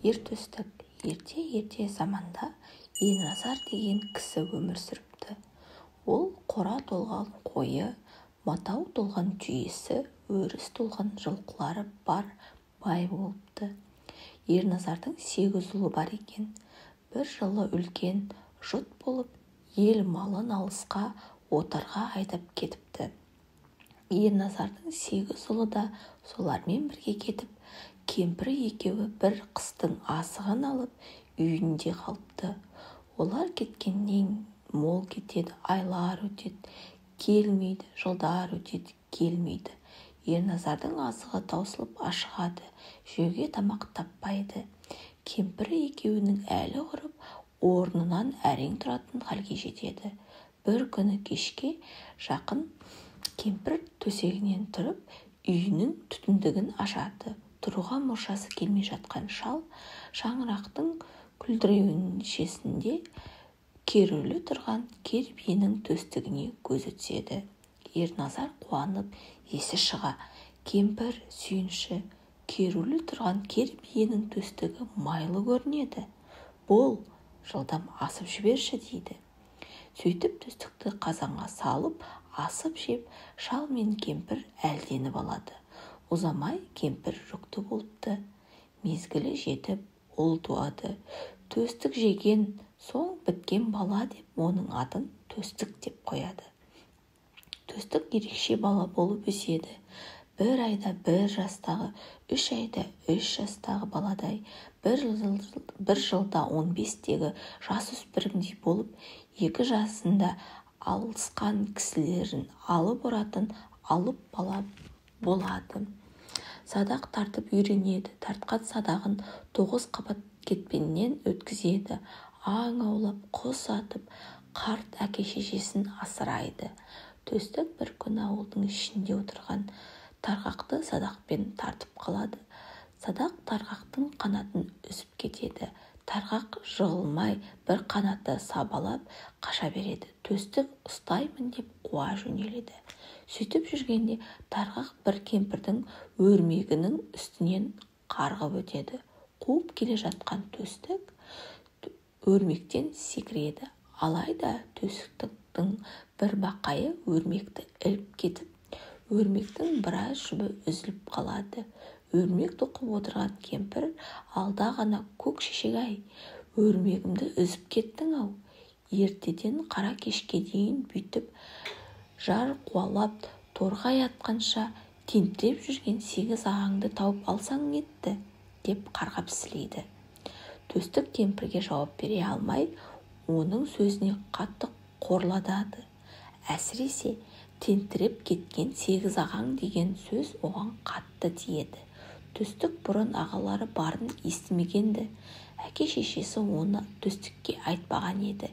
Ер Төстік. Ерте-ерте заманда Ерназар деген кісі өмір сүріпті. Ол қора толған қойы, матау толған түйесі, өріс толған жылқылары бар бай болыпты. Ерназардың 8 ұлы бар екен. Бір жылы үлкен жұт болып, ел малын алысқа отарға айдап кетіпті. Ерназардың 8 ұлы да солармен бірге кетіп, кемпірі екеуі бір қыстың азығын алып үйінде қалыпты. Олар кеткеннен мол кетеді, айлар өтеді, келмейді, жылдар өтеді, келмейді. Ерназардың азығы таусылып ашығады, жеуге тамақ таппайды. Кемпірі екеуінің әлі құрып, орнынан әрең тұратын халге жетеді. Бір күні кешке жақын кемпір төсегінен тұрып, үйінің түтіндігін ашады. Тұруға мұршасы келмей жатқан шал шаңырақтың күлдіреуіншесінде керулі тұрған кер биенің төстігіне көзі түседі. Ерназар қуанып есі шыға, кемпір, сүйінші, керулі тұрған кер биенің төстігі майлы көрінеді. Бол, жылдам асып жіберші, дейді. Сөйтіп төстікті қазанға салып, асып жеп, шал мен кемпір әлденіп алады. Ұзамай кемпір жүкті болыпты. Мезгілі жетіп, ұл туады. Төстік жеген соң біткен бала деп оның атын Төстік деп қояды. Төстік ерекше бала болып өседі. Бір айда 1 жастағы, 3 айда 3 жастағы баладай, бір жылда 15-тегі жасөспірімдей болып, 2 жасында алысқан кісілерін алып ұратын алып бала болады. Садақ тартып үйренеді. Тартқан садағын 9 қабат кетпеннен өткізеді. Аң аулап, құс атып, қарт әке-шешесін асырайды. Төстік бір күні ауылдың ішінде отырған тарғақты садақпен тартып қалады. Садақ тарғақтың қанатын үзіп кетеді. Тарғақ жығылмай бір қанаты сабалап қаша береді. Төстік ұстаймын деп қуа жөнеледі. Сөйтіп жүргенде тарғақ бір кемпірдің өрмегінің үстінен қарғып өтеді. Қуып келе жатқан төстік өрмектен секіреді. Алайда төстіктің бір бақайы өрмекті іліп кетіп, өрмектің біраз жұбы үзіліп қалады. Өрмек тоқып отырған кемпір алда ғана, көк шешек-ай, өрмегімді үзіп кеттің-ау. Ертеден қара кешке дейін бүйтіп жар қуалап, торғай атқанша тентіреп жүрген 8 ағаңды тауып алсаң нетті, деп қарғап сілейді. Төстік кемпірге жауап бере алмай, оның сөзіне қатты қорланады. Әсіресе тентіреп кеткен 8 ағаң деген сөз оған қатты тиеді. Төстік бұрын ағалары барын естімегенді. Әке-шешесі оны төстікке айтпаған еді.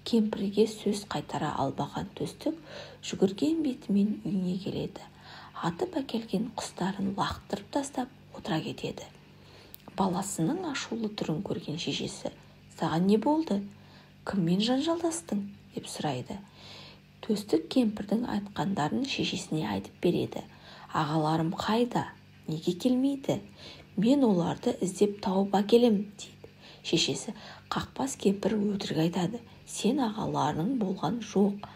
Кемпірге сөз қайтара алмаған төстік жүгірген бетімен үйіне келеді. Атып әкелген құстарын лақтырып тастап отыра кетеді. Баласының ашулы түрін көрген шешесі, саған не болды? Кіммен жанжалдастың? Деп сұрайды. Төстік кемпірдің айтқандарын шешесіне айтып береді. Ағаларым қайда? Неге келмейді? Мен оларды іздеп тауып әкелем, дейді. Шешесі, қақпас кемпір өтірік айтады. Сен ағаларың болған жоқ.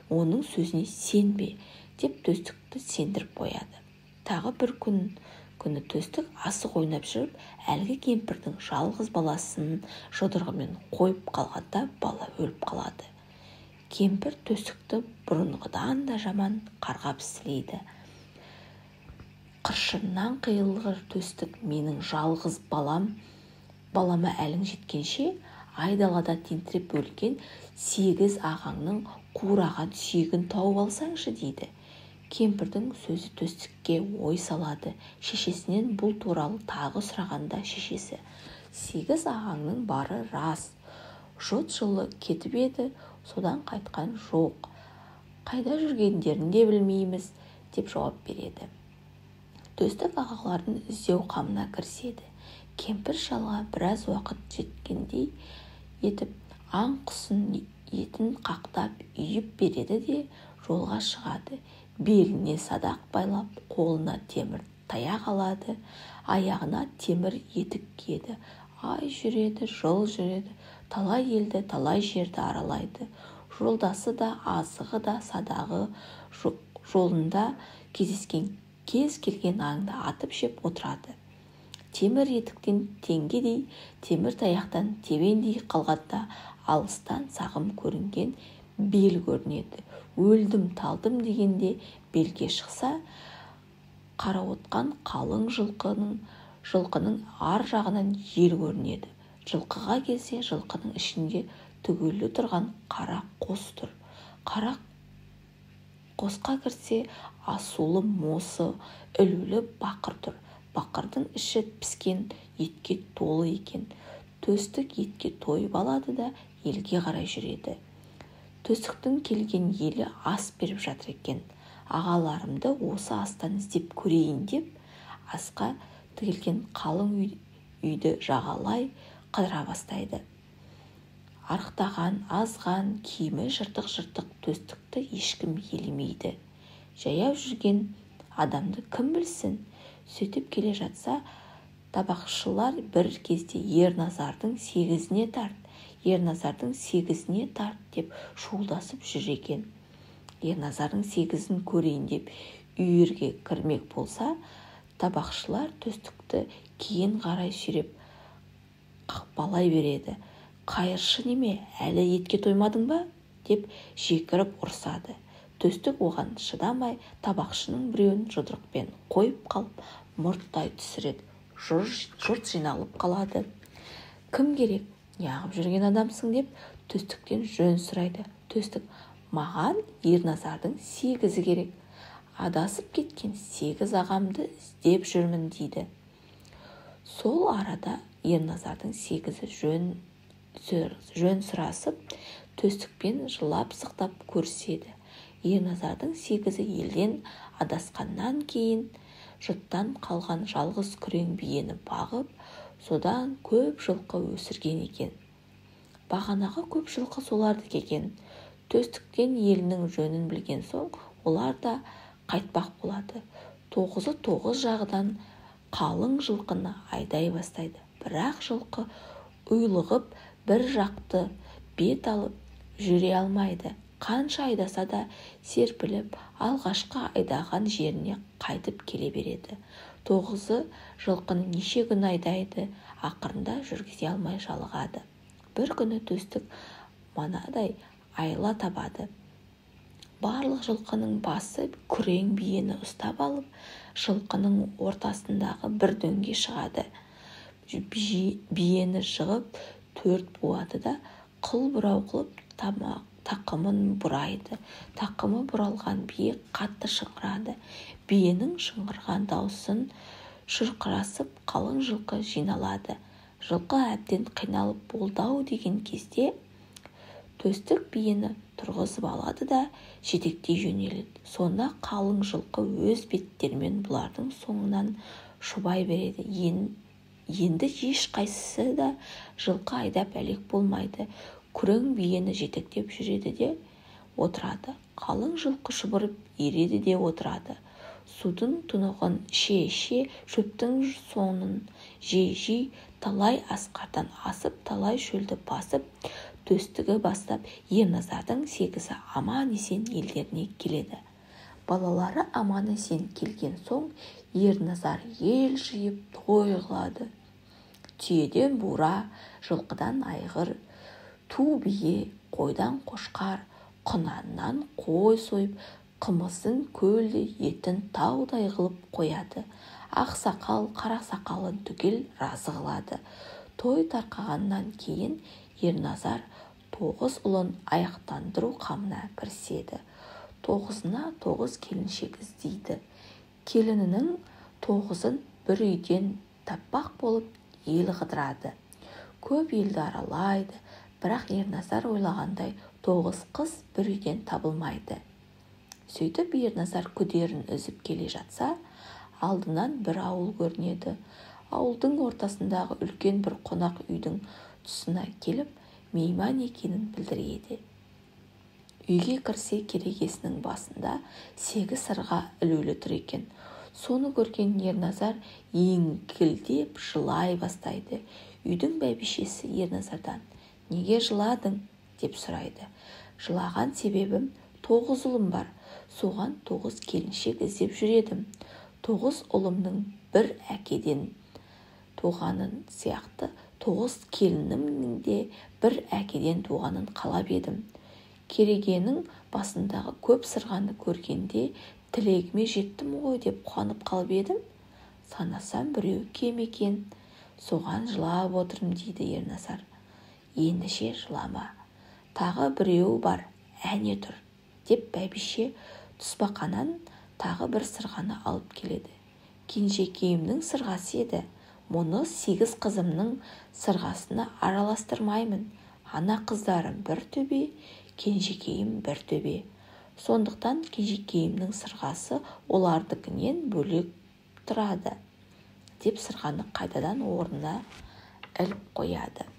Оның сөзіне сенбе, деп төстікті сендіріп қояды. Тағы бір күні төстік асық ойнап жүріп, әлгі кемпірдің жалғыз баласын жұдырығымен қойып қалғанда бала өліп қалады. Кемпір төстікті бұрынғыдан да жаман қарғап сілейді. Қыршыннан қиылғыр төстік, менің жалғыз балама әлің жеткенше, айдалада тентіреп өлген 8 ағаңның қураған сүйегін тауып алсаңшы, дейді. Кемпірдің сөзі төстікке ой салады. Шешесінен бұл туралы тағы сұрағанда шешесі, 8 ағаңның бары рас. Жұт жылы кетіп еді, содан қайтқан жоқ. Қайда жүргендерін де білмейміз, деп жауап береді. Төстік ағаларын іздеу қамына кіріседі. Кемпір шалға біраз уақыт жеткендей етіп, аң құсын етін қақтап үйіп береді де жолға шығады. Беліне садақ байлап, қолына темір таяқ алады, аяғына темір етік киеді. Ай жүреді, жыл жүреді, талай елді, талай жерді аралайды. Жолдасы да, азығы да, садағы жолында кездескен кез келген аңды атып жеп отырады. Темір етіктен теңгедей, темір таяқтан тебендей қалғанда алыстан сағым көрінген бел көрінеді. Өлдім, талдым дегенде белге шықса, қарауытқан қалың жылқының ар жағынан ел көрінеді. Жылқыға келсе, жылқының ішінде тігулі тұрған қара қос тұр. Қара қосқа кірсе, асулы мосы, ілулі бақыр тұр. Бақырдың іші піскен етке толы екен. Төстік етке тойып алады да елге қарай жүреді. Төстіктің келген елі ас беріп жатыр екен. Ағаларымды осы астан іздеп көрейін деп, асқа тігілген қалың үйді жағалай қыдыра бастайды. Арықтаған, азған, киімі жыртық-жыртық төстікті ешкім елемейді. Жаяу жүрген адамды кім білсін? Сөйтіп келе жатса, табақшылар бір кезде Ерназардың сегізіне тарт, Ерназардың сегізіне тарт деп шуылдасып жүр екен. Ерназардың сегізін көрейін деп үйірге кірмек болса, табақшылар төстікті кейін қарай сүйреп қақпалай береді. Қайыршы неме, әлі етке тоймадың ба? Деп жекіріп ұрсады. Төстік оған шыдамай, табақшының біреуін жұдырықпен қойып қалып, мұрттай түсіреді. Жұрт жиналып қалады. Кім керек, неғып жүрген адамсың деп төстіктен жөн сұрайды. Төстік, маған Ерназардың сегізі керек. Адасып кеткен сегіз ағамды іздеп жүрмін дейді. Сол арада Ерназардың сегізі жөн сұрасып, төстікпен жылап-сықтап көріседі. Ерназардың сегізі елден адасқаннан кейін жұттан қалған жалғыз күрең биені бағып, содан көп жылқы өсірген екен. Бағанағы көп жылқы солардікі екен. Төстіктен елінің жөнін білген соң, олар да қайтпақ болады. Тоғызы тоғыз жағынан қалың жылқыны айдай бастайды. Бірақ жылқы ұйлығып, бір жақты бет алып жүре алмайды. Қанша айдаса да серпіліп, алғашқы айдаған жеріне қайтып келе береді. Тоғызы жылқыны неше күн айдайды, ақырында жүргізе алмай жалығады. Бір күні төстік манадай айла табады. Барлық жылқының басы күрең биені ұстап алып, жылқының ортасындағы бір дөңге шығады. Биені жығып, төрт буады да, қыл бұрау қылып тақымын бұрайды. Тақымы бұралған бие қатты шыңғырады. Биенің шыңғырған даусын шұрқырасып қалың жылқы жиналады. Жылқы әбден қиналып болды-ау деген кезде төстік биені тұрғызып алады да жетектей жөнеледі. Сонда қалың жылқы өз беттерімен бұлардың соңынан шұбай береді. Енді ешқайсысы да жылқы айдап әлек болмайды. Күрең биені жетектеп жүреді де отырады. Қалың жылқы шұбырып ереді де отырады. Судың тұнығын іше-іше, шөптің соңын жей-жей, талай асқардан асып, талай шөлді басып, төстігі бастап, Ерназардың сегізі аман-есен елдеріне келеді. Балалары аман-есен келген соң, Ерназар ел жиып той қылады. Түйеден бура, жылқыдан айғыр, ту бие, қойдан қошқар, құнаннан қой сойып, қымызын көлде, етін таудай қылып қояды. Ақсақал, қарасақалын түгел разы қылады. Той тарқағаннан кейін Ерназар тоғыз ұлын аяқтандыру қамына кіріседі. Тоғызына тоғыз келіншек іздейді. Келінінің тоғызын бір үйден таппақ болып ел қыдырады. Көп елді аралайды, бірақ Ерназар ойлағандай тоғыз қыз бір үйден табылмайды. Сөйтіп Ерназар күдерін үзіп келе жатса, алдынан бір ауыл көрінеді. Ауылдың ортасындағы үлкен бір қонақ үйдің тұсына келіп, мейман екенін білдіреді. Үйге кірсе, керегесінің басында сегіз сырға ілулі тұр екен. Соны көрген Ерназар еңкілдеп жылай бастайды. Үйдің бәйбішесі Ерназардан: «Неге жыладың?» деп сұрайды. «Жылаған себебім, 9 ұлым бар, соған 9 келіншек іздеп жүр едім. 9 ұлымның бір әкеден туғанын сияқты 9 келінімнің де бір әкеден туғанын қалап едім. Керегенің басындағы көп сырғаны көргенде тілегіме жеттім ғой деп қуанып қалып едім. Санасам, біреу кем екен, соған жылап отырмын», дейді Ерназар. «Ендеше жылама, тағы біреуі бар, әне тұр», деп бәйбіше тұсбақанан тағы бір сырғаны алып келеді. «Кенжекейімнің сырғасы еді, мұны 8 қызымның сырғасына араластырмаймын. Ана қыздарым бір төбе, кенжекейім бір төбе. Сондықтан кенжекейімнің сырғасы олардікінен бөлек тұрады», деп сырғаны қайтадан орнына іліп қояды.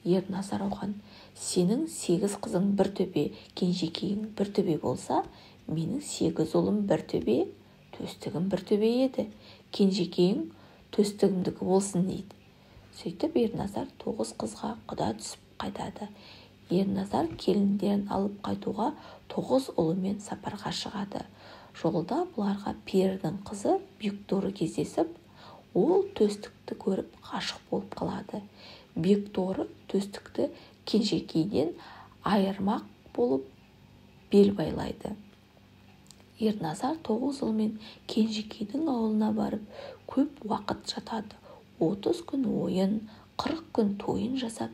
Ерназар оған: «Сенің 8 қызың бір төбе, кенжекейің бір төбе болса, менің 8 ұлым бір төбе, төстігім бір төбе еді. Кенжекейің төстігімдікі болсын», дейді. Сөйтіп Ерназар 9 қызға құда түсіп қайтады. Ерназар келіндерін алып қайтуға 9 ұлымен сапарға шығады. Жолда бұларға перінің қызы Бекторы кездесіп, ол төстікті көріп ғашық болып қалады. Бекторы төстікті кенжекейден айырмақ болып бел байлайды. Ерназар 9 ұлымен кенжекейдің ауылына барып, көп уақыт жатады. 30 күн ойын, 40 күн тойын жасап,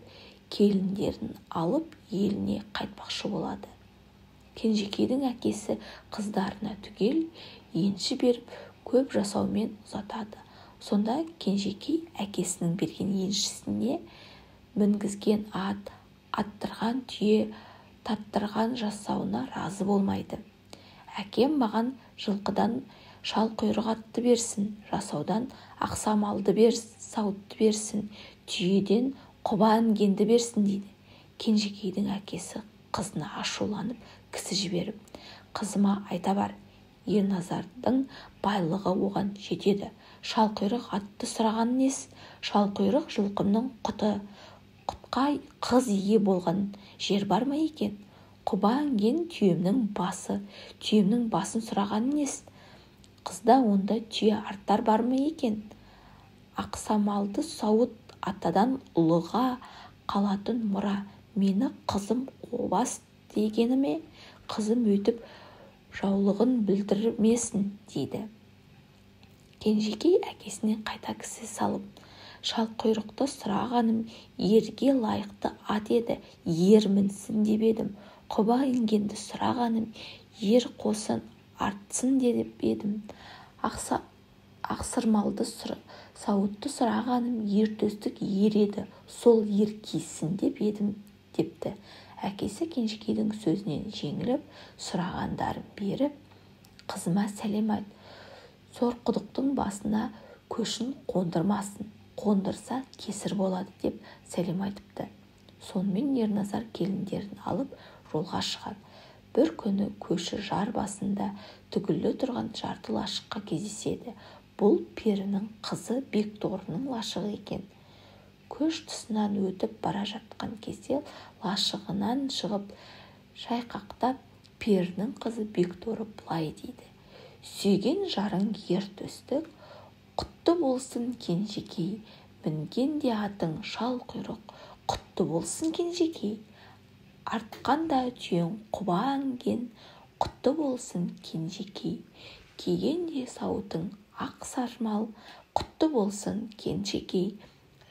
келіндерін алып еліне қайтпақшы болады. Кенжекейдің әкесі қыздарына түгел енші беріп, көп жасаумен ұзатады. Сонда кенжекей әкесінің берген еншісіне мінгізген ат, аттырған түйе, таттырған жасауына разы болмайды. «Әкем маған жылқыдан шалқұйрық атты берсін, жасаудан ақсамалды сауытты берсін, түйеден құба інгенді берсін», дейді. Кенжекейдің әкесі қызына ашуланып кісі жіберіп: «Қызыма айта бар, Ерназардың байлығы оған жетеді. Шалқұйрық атты сұраған нес? Шалқұйрық жылқымның құты, құтқа қыз ие болған жер бар ма екен? Құба інген түйемнің басы, түйемнің басын сұраған нес? Қызда онда түйе арттар бар ма екен? Ақсамалды сауыт атадан ұлыға қалатын мұра. Мені қызым қобас дегені ме? Қызым өйтіп жаулығын білдірмесін», дейді. Кенжекей әкесіне қайта кісі салып: «Шалқұйрықты сұрағаным ерге лайықты ат еді, ер мінсін деп едім. Құба інгенді сұрағаным ер қосын артсын деп едім. Ақсырмалды сауытты сұрағаным ер төстік ер еді, сол ер кисін деп едім», депті. Әкесі кенжекейдің сөзінен жеңіліп, сұрағандарын беріп: «Қызыма сәлем айт, Сорқұдықтың басына көшін қондырмасын, қондырса кесір болады», деп сәлем айтыпты. Сонымен Ерназар келіндерін алып жолға шығады. Бір күні көші жар басында түгілі тұрған жарты лашыққа кездеседі. Бұл перінің қызы Бекторының лашығы екен. Көш тұсынан өтіп бара жатқан кезде лашығынан шығып шайқақтап, перінің қызы Бекторы былай дейді: «Сүйген жарың ер төстік, құтты болсын кенжекей, мінген де атың шалқұйрық, құтты болсын кенжекей, артқан да түйең құба інген, құтты болсын кенжекей, киген де сауытың ақ сармал, құтты болсын кенжекей,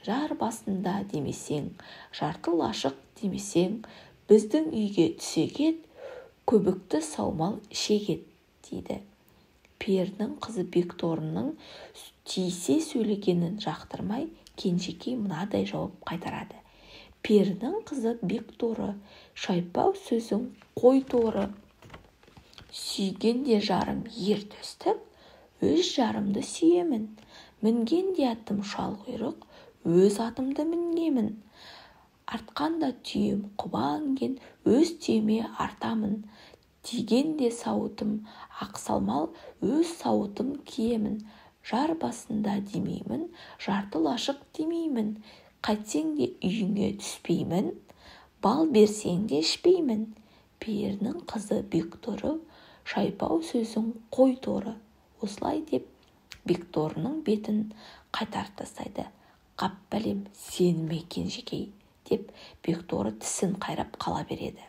жар басында демесең, жарты лашық демесең, біздің үйге түсе кет, көбікті саумал іше кет», дейді. Перінің қызы Бекторының тиісе сөйлегенін жақтырмай, кенжекей мынадай жауап қайтарады: «Перінің қызы Бекторы, шайпау сөзің қой торы, сүйген де жарым ер төстік, өз жарымды сүйемін, мінген де атым шалқұйрық, өз атымды мінгемін, артқан да түйем құба інген, өз түйеме артамын, Тиген де сауытым ақсалмал, өз сауытым киемін. Жар басында демеймін, жарты лашық демеймін. Қайтсең де үйіңе түспеймін, бал берсең де ішпеймін. Перінің қызы Бекторы, шайпау сөзің қой торы. Осылай деп Бекторының бетін қайтарып тастайды. Қап бәлем, сені ме кенжекей, деп Бекторы тісін қайрап қала береді.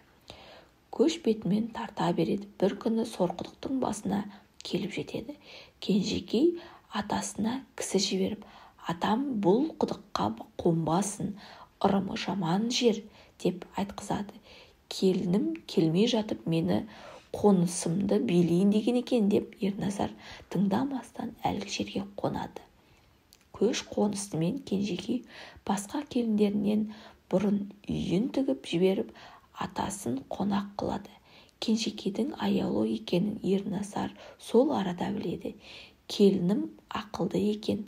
Көш бетімен тарта береді. Бір күні Сорқұдықтың басына келіп жетеді. Кенжекей атасына кісі жіберіп, атам бұл құдыққа қонбасын, ырымы жаман жер, деп айтқызады. Келінім келмей жатып мені қонысымды билейін деген екен, деп Ерназар тыңдамастан әлгі жерге қонады. Көш қонысымен кенжекей басқа келіндерінен бұрын үйін тігіп жіберіп, атасын қонақ қылады. Кенжекейдің аяулы екенін Ерназар сол арада біледі. Келінім ақылды екен,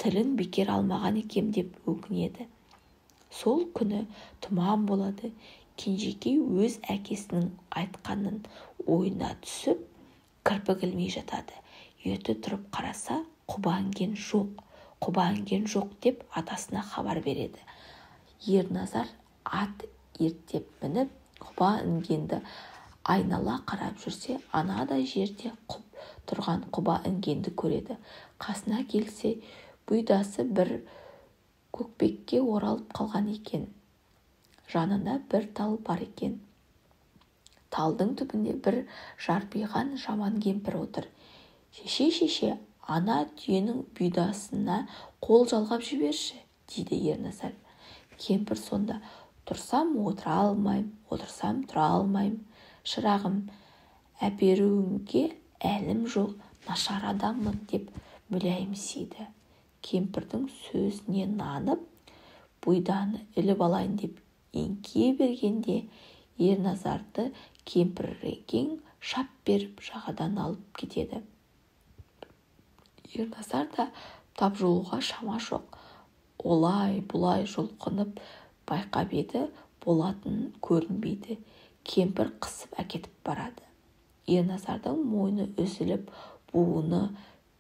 тілін бекер алмаған екен, деп өкінеді. Сол күні тұман болады. Кенжекей өз әкесінің айтқанын ойына түсіп, кірпік ілмей жатады. Ерте тұрып қараса, құба інген жоқ, құба інген жоқ, деп атасына хабар береді. Ерназар ат ерттеп мініп, құба інгенді айнала қарап жүрсе, анадай жерде құп тұрған құба інгенді көреді. Қасына келсе, бұйдасы бір көкпекке оралып қалған екен. Жанында бір тал бар екен. Талдың түбінде бір жарбиған жаман кемпір отыр. Шеше, шеше, ана түйенің бұйдасына қол жалғап жіберші, дейді Ерназар. Кемпір сонда, тұрсам отыра алмаймын, отырсам тұра алмаймын. Шырағым, әперуіңге әлім жоқ, нашар адаммын, деп мүләйімсиді. Кемпірдің сөзіне нанып, бұйданы іліп алайын деп еңкейе бергенде Ерназарды кемпірекең шап беріп жағадан алып кетеді. Ерназар да тапжылуға шама жоқ. Олай-бұлай жұлқынып байқап еді, болатын көрінбейді. Кемпір қысып әкетіп барады. Ерназардың мойны үзіліп, буыны,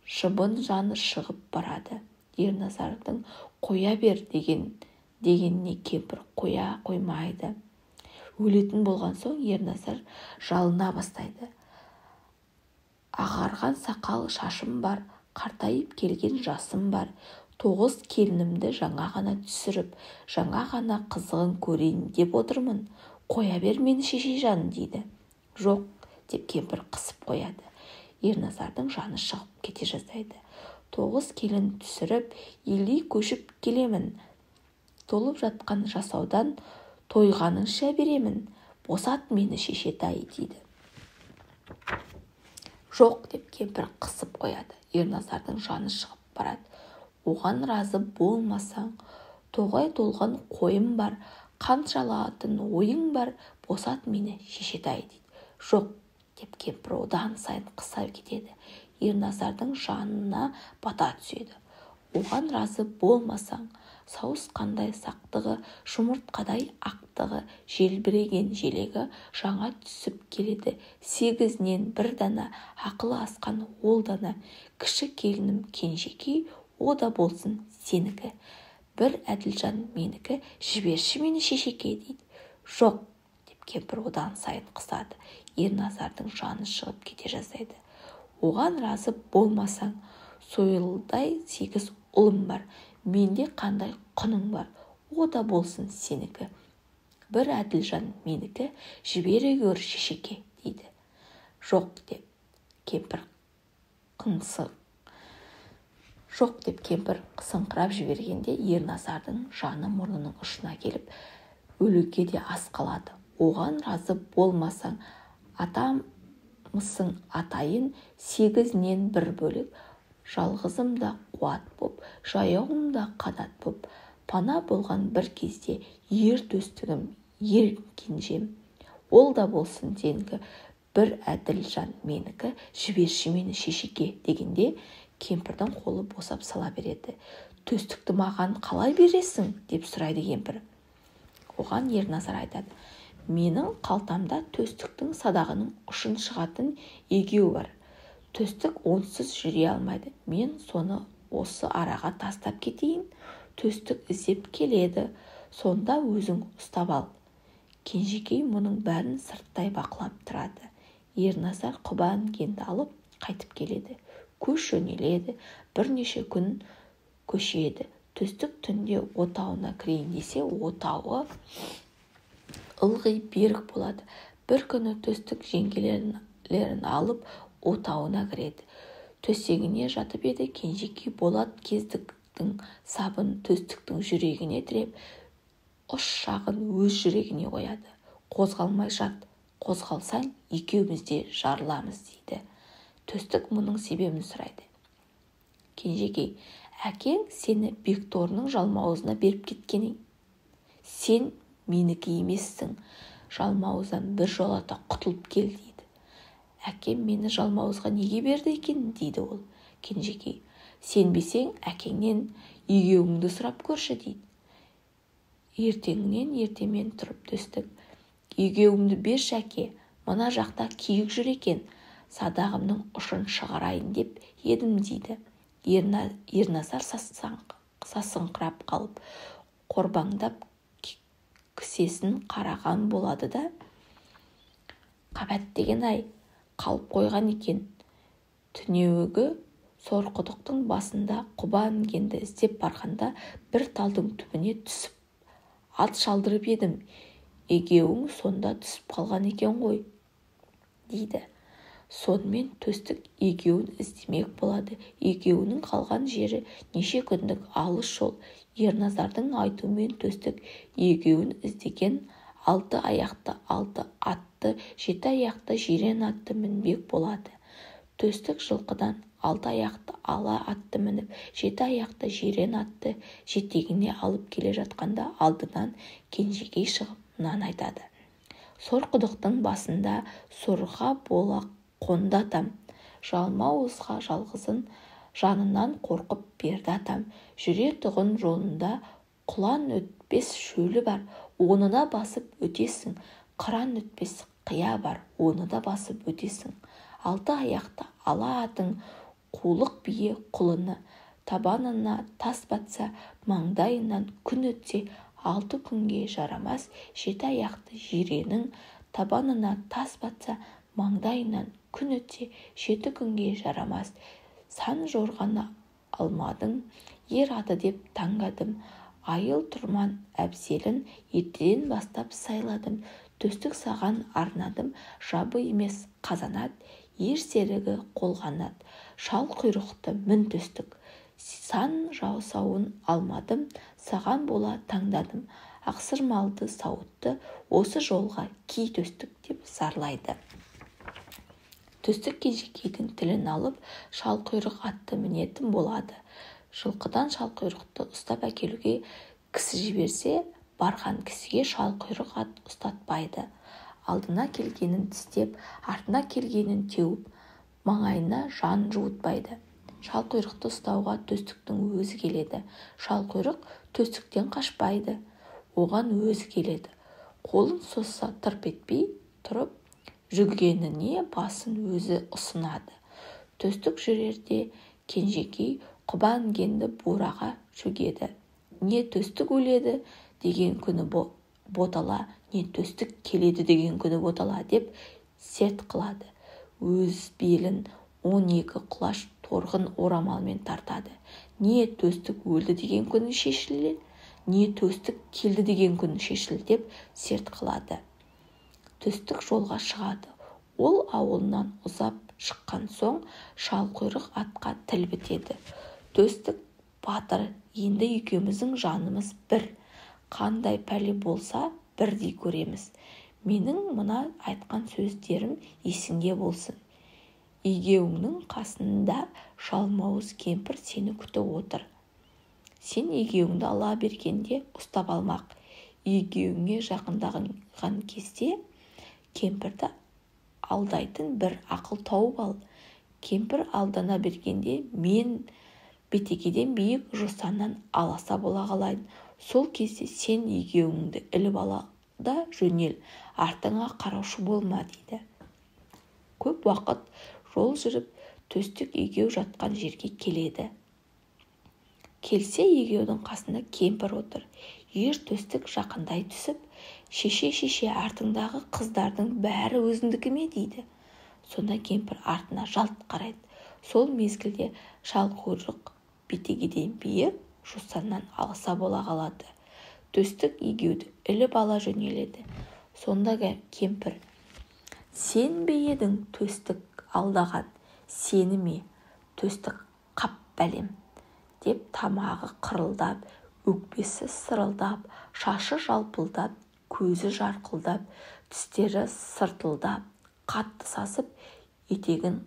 шыбын жаны шығып барады. Ерназардың қоя бер дегеніне кемпір қоя қоймайды. Өлетін болған соң Ерназар жалына бастайды. Ағарған сақал шашым бар, қартайып келген жасым бар. 9 келінімді жаңа ғана түсіріп, жаңа ғана қызығын көрейін деп отырмын. Қоя бер мені, шешежан, дейді. Жоқ, деп кемпір қысып қояды. Ерназардың жаны шығып кете жаздайды. 9 келін түсіріп, елдей көшіп келемін. Толып жатқан жасаудан тойғаныңша беремін. Босат мені, шешетай, дейді. Жоқ, деп кемпір қысып қояды. Ерназардың жаны шығып барады. Оған разы болмасаң, тоғай толған қойым бар, қаншалатын ойың бар, босат мені, шешетай, дейді. Жоқ, деп кемпір одан сайын қыса кетеді. Ерназардың жанына бата түседі. Оған разы болмасаң, сауысқандай сақтығы, жұмыртқадай ақтығы, желбіреген желегі жаңа түсіп келеді. 8-нен бір дана, ақылы асқан ол дана. Кіші келінім кенжекей, о да болсын сенікі. Бір әділжан менікі, жіберші мені, шешеке, дейді. Жоқ, деп кемпір одан сайын қысады. Ерназардың жаны шығып кете жаздайды. Оған разы болмасаң, сойылдай 8 ұлым бар, менде қандай құның бар, о да болсын сенікі. Бір әділжан менікі, жібере көр, шешеке, дейді. Жоқ, деп кемпір қыңсық. Жоқ, деп кемпір қысыңқырап жібергенде Ерназардың жаны мұрнының ұшына келіп, өлуге де аз қалады. Оған разы болмасаң, атамысың атайын, 8-нен бір бөлек, жалғызым да қуат боп, жаяуым да қанат боп, пана болған бір кезде ер төстігім, ер кенжем. Ол да болсын сенікі, бір әділ жан менікі, жіберші мені, шешеке, дегенде кемпірдің қолы босап сала береді. Төстікті маған қалай бересің, деп сұрайды кемпір. Оған Ерназар айтады. Менің қалтамда төстіктің садағының ұшын шығатын егеу бар. Төстік онсыз жүре алмайды. Мен соны осы араға тастап кетейін. Төстік іздеп келеді. Сонда өзің ұстап ал. Кенжекей мұның бәрін сырттай бақылап тұрады. Ерназар құба інгенді алып қайтып келеді. Көш жөнеледі. Бірнеше күн көшеді. Төстік түнде отауына кірейін десе, отауы ылғи берік болады. Бір күні төстік жеңгелерін алып отауына кіреді. Төсегіне жатып еді, Кенжекей болат кездіктің сабын төстіктің жүрегіне тіреп, ұш жағын өз жүрегіне қояды. Қозғалмай жат, қозғалсаң екеуміз де жарыламыз дейді. Төстік мұның себебін сұрайды. Кенжекей, әкең сені Бекторының жалмауызына беріп кеткен. Сен менікі емессің, жалмауыздан бір жолата құтылып кел дейді. Әкем мені жалмауызға неге берді екен дейді ол. Кенжекей, сенбесең әкеңнен егеуіңді сұрап көрші дейді. Ертеңінен ертемен тұрып төстік, егеуімді берші әке, мына жақта киік жүр екен, садағымның ұшын шығарайын деп едім дейді. Ерназар сасыңқырап қалып, қорбаңдап кісесін қараған болады да, қабат деген ай, қалып қойған екен. Түнеугі Сорқұдықтың басында құба інгенді іздеп барғанда бір талдың түбіне түсіп ат шалдырып едім. Егеуің сонда түсіп қалған екен ғой дейді. Сонымен төстік егеуін іздемек болады. Егеуінің қалған жері неше күндік алыс жол. Ерназардың айтуымен төстік егеуін іздеген алты аяқты алты атты, жеті аяқты жирен атты мінбек болады. Төстік жылқыдан алты аяқты ала атты мініп, жеті аяқты жирен атты жетегіне алып келе жатқанда алдынан Кенжекей шығып мынаны айтады. Сорқұдықтың басында сорға бола қонды атам, жалмауызға жалғызын жанынан қорқып берді атам. Жүретұғын жолында құлан өтпес шөлі бар, оны да басып өтесің. Қыран өтпес қия бар, оны да басып өтесің. Алты аяқты ала атың қулық бие құлыны, табанына тас батса, маңдайынан күн өтсе, алты күнге жарамас. Жеті аяқты жиренің табанына тас батса, маңдайынан күн өтсе, жеті күнге жарамас. Сан жорғаны алмадың, ер аты деп таңдадым. Айыл тұрман әбзелін ертеден бастап сайладым. Төстік саған арнадым, жабы емес қазанат, ер серігі қолғанат. Шал құйрықты мін төстік. Сан жасауын алмадым, саған бола таңдадым. Ақсырмалды сауытты осы жолға ки төстік деп зарлайды. Төстік Кенжекейдің тілін алып, шалқұйрық атты мінетін болады. Жылқыдан шалқұйрықты ұстап әкелуге кісі жіберсе, барған кісіге шалқұйрық ат ұстатпайды. Алдына келгенін тістеп, артына келгенін теуіп, маңайына жан жуытпайды. Шалқұйрықты ұстауға төстіктің өзі келеді. Шалқұйрық төстіктен қашпайды, оған өзі келеді. Қолын созса тырп етпей тұрып, жүгеніне басын өзі ұсынады. Төстік жүрерде Кенжекей құба інгенді бураға шөгеді. Не төстік өледі деген күні ботала, не төстік келеді деген күні ботала деп серт қылады. Өз белін 12 құлаш торғын орамалмен тартады. Не төстік өлді деген күні шешілі, не төстік келді деген күні шешілі деп серт қылады. Төстік жолға шығады. Ол ауылынан ұзап шыққан соң шалқұйрық атқа тіл бітеді. Төстік батыр, енді екеуміздің жанымыз бір. Қандай пәле болса бірдей көреміз. Менің мына айтқан сөздерім есіңде болсын. Егеуіңнің қасында жалмауыз кемпір сені күтіп отыр. Сен егеуіңді ала бергенде ұстап алмақ. Егеуіңе жақындаған кезде кемпірді алдайтын бір ақыл тауып ал. Кемпір алдана бергенде мен бетегеден биік жосаннан аласа бола қалайын. Сол кезде сен егеуіңді іліп ала да жөнел, артыңа қараушы болма, дейді. Көп уақыт жол жүріп, төстік егеу жатқан жерге келеді. Келсе, егеудің қасында кемпір отыр. Ер төстік жақындай түсіп, шеше, шеше, артыңдағы қыздардың бәрі өзіңдікі ме, дейді. Сонда кемпір артына жалт қарайды. Сол мезгілде шалқұйрық бетегеден биік, жусаннан аласа бола қалады. Төстік егеуді іліп ала жөнеледі. Сонда кемпір: сен бе едің төстік алдаған, сені ме? Төстік: қап бәлем, деп тамағы қырылдап, өкпесі сырылдап, шашы жалпылдап, көзі жарқылдап, тістері сыртылдап, қатты сасып, етегін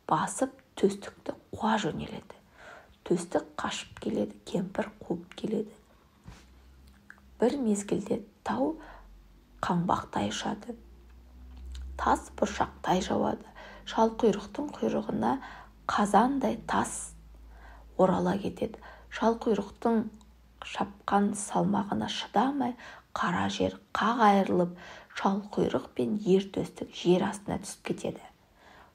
басып, төстікті қуа жөнеледі. Төстік қашып келеді, кемпір қуып келеді. Бір мезгілде тау қаңбақтай ұшады, тас бұршақтай жауады. Шалқұйрықтың құйрығына қазандай тас орала кетеді. Шалқұйрықтың шапқан салмағына шыдамай, қара жер қақ айырылып, шалқұйрық пен ер төстік жер астына түсіп кетеді.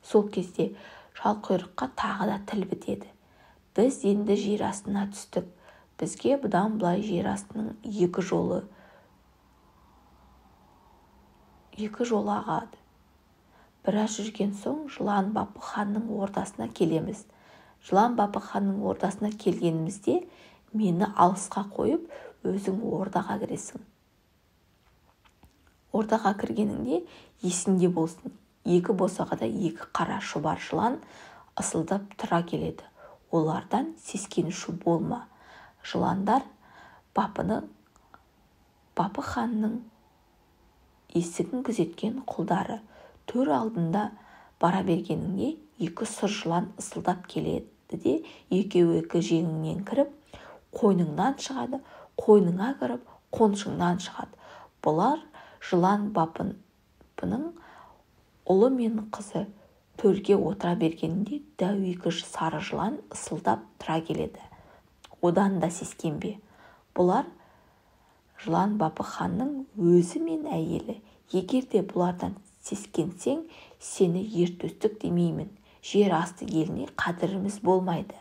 Сол кезде шалқұйрыққа тағы да тіл бітеді. Біз енді жер астына түстік. Бізге бұдан былай жер астының екі жолы ағады. Біраз жүрген соң Жылан Бапы ханның ордасына келеміз. Жылан Бапы ханның ордасына келгенімізде мені алысқа қойып, өзің ордаға кіресің. Ордаға кіргеніңде есіңде болсын, екі босағада екі қара шұбар жылан ысылдап тұра келеді. Олардан сескенуші болма. Жыландар Бапы ханның есігін күзеткен құлдары. Төр алдында бара бергеніңде екі сұр жылан ысылдап келеді де, екеуі екі жеңіңнен кіріп, қойныңнан шығады, қойныңа кіріп, қоншыңнан шығады. Бұлар Жылан Бапының ұлы мен қызы. Төрге отыра бергенінде дәу екі сары жылан ысылдап тұра келеді. Одан да сескенбе. Бұлар Жылан Бапы ханның өзі мен әйелі. Егер де бұлардан сескенсең, сені ер төстік демеймін. Жер асты еліне қадіріміз болмайды.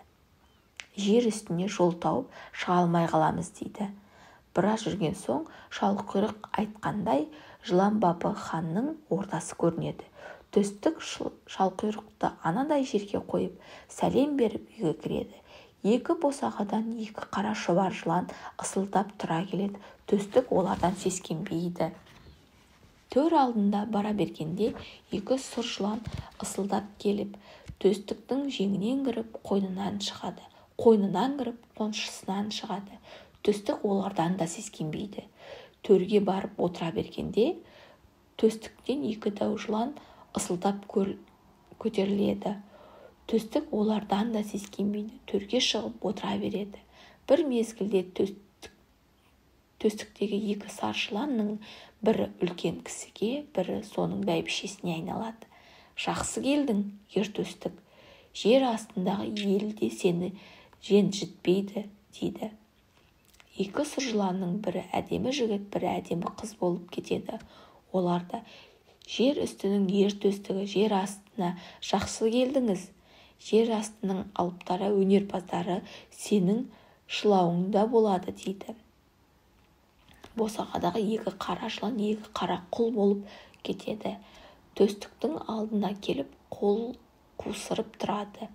Жер үстіне жол тауып шыға алмай қаламыз, дейді. Біраз жүрген соң шалқұйрық айтқандай Жылан Бапы ханның ордасы көрінеді. Төстік шалқұйрықты анадай жерге қойып, сәлем беріп үйге кіреді. Екі босағадан екі қара шұбар жылан ысылдап тұра келеді. Төстік олардан сескенбейді. Төр алдында бара бергенде екі сұр жылан ысылдап келіп, төстіктің жеңінен кіріп, қойнынан шығады. Қойнынан кіріп, қоншысынан шығады. Төстік олардан да сескенбейді. Төрге барып отыра бергенде төстіктен екі дәу жылан ысылдап көтеріледі. Төстік олардан да сескенбейді. Төрге шығып отыра береді. Бір мезгілде төстіктегі екі сары жыланның бірі үлкен кісіге, бірі соның бәйбішесіне айналады. Жақсы келдің, ер төстік. Жер астындағы елде сені ренжітпейді, дейді. Екі сұр жыланның бірі әдемі жігіт, бірі әдемі қыз болып кетеді. Олар да: жер үстінің ер төстігі, жер астына жақсы келдіңіз. Жер астының алыптары, өнерпаздары сенің шылауыңда болады, дейді. Босағадағы екі қара жылан екі қара құл болып кетеді. Төстіктің алдына келіп қол қусырып тұрады.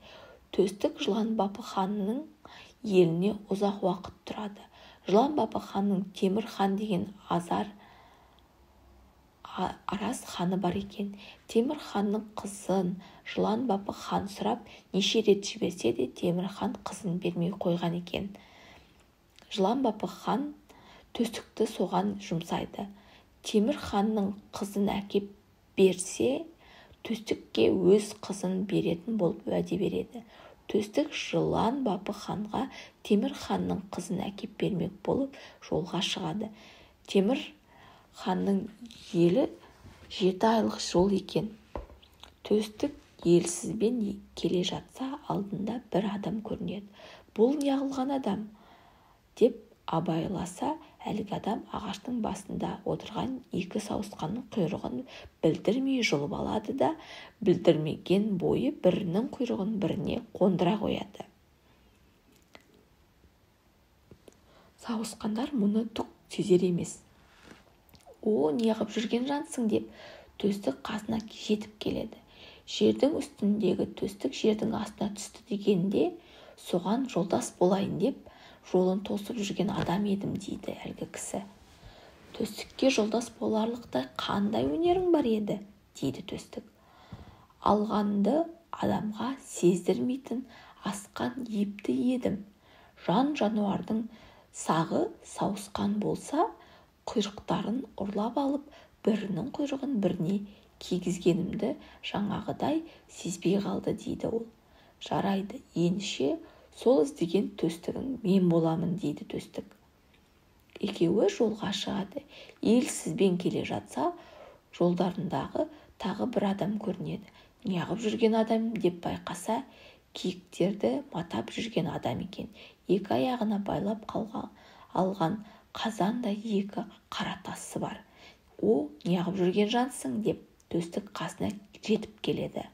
Төстік Жылан Бапы ханның еліне ұзақ уақыт тұрады. Жылан Бапы ханның Темір хан деген араз ханы бар екен. Темір ханның қызын Жылан Бапы хан сұрап, неше рет жіберсе де Темір хан қызын бермей қойған екен. Жылан Бапы хан төстікті соған жұмсайды. Темір ханның қызын әкеп берсе, төстікке өз қызын беретін болып уәде береді. Төстік Жылан Бапы ханға Темір ханның қызын әкеп бермек болып жолға шығады. Темір ханның елі 7 айлық жол екен. Төстік елсізбен келе жатса, алдында бір адам көрінеді. Бұл неғылған адам деп абайласа, Әлгі адам ағаштың басында отырған екі сауысқанның құйрығын білдірмей жұлып алады да, білдірмеген бойы бірінің құйрығын біріне қондыра қояды. Сауысқандар мұны түк сезер емес. О, неғып жүрген жансың деп төстік қасына жетіп келеді. Жердің үстіндегі төстік жердің астына түсті дегенде, соған жолдас болайын деп жолын тосып жүрген адам едім дейді әлгі кісі. Төстікке жолдас боларлықтай қандай өнерің бар еді дейді төстік. Алғанды адамға сездірмейтін асқан епті едім. Жан-жануардың сағы сауысқан болса, құйрықтарын ұрлап алып, бірінің құйрығын біріне кигізгенімді жаңағыдай сезбей қалды дейді ол. Жарайды, ендеше сол іздеген төстігің мен боламын дейді төстік. Екеуі жолға шығады. Елсізбен келе жатса, жолдарындағы тағы бір адам көрінеді. Неғып жүрген адам деп байқаса, киіктерді матап жүрген адам екен. Екі аяғына байлап алған қазандай екі қара тасы бар. О, неғып жүрген жансың деп төстік қасына жетіп келеді.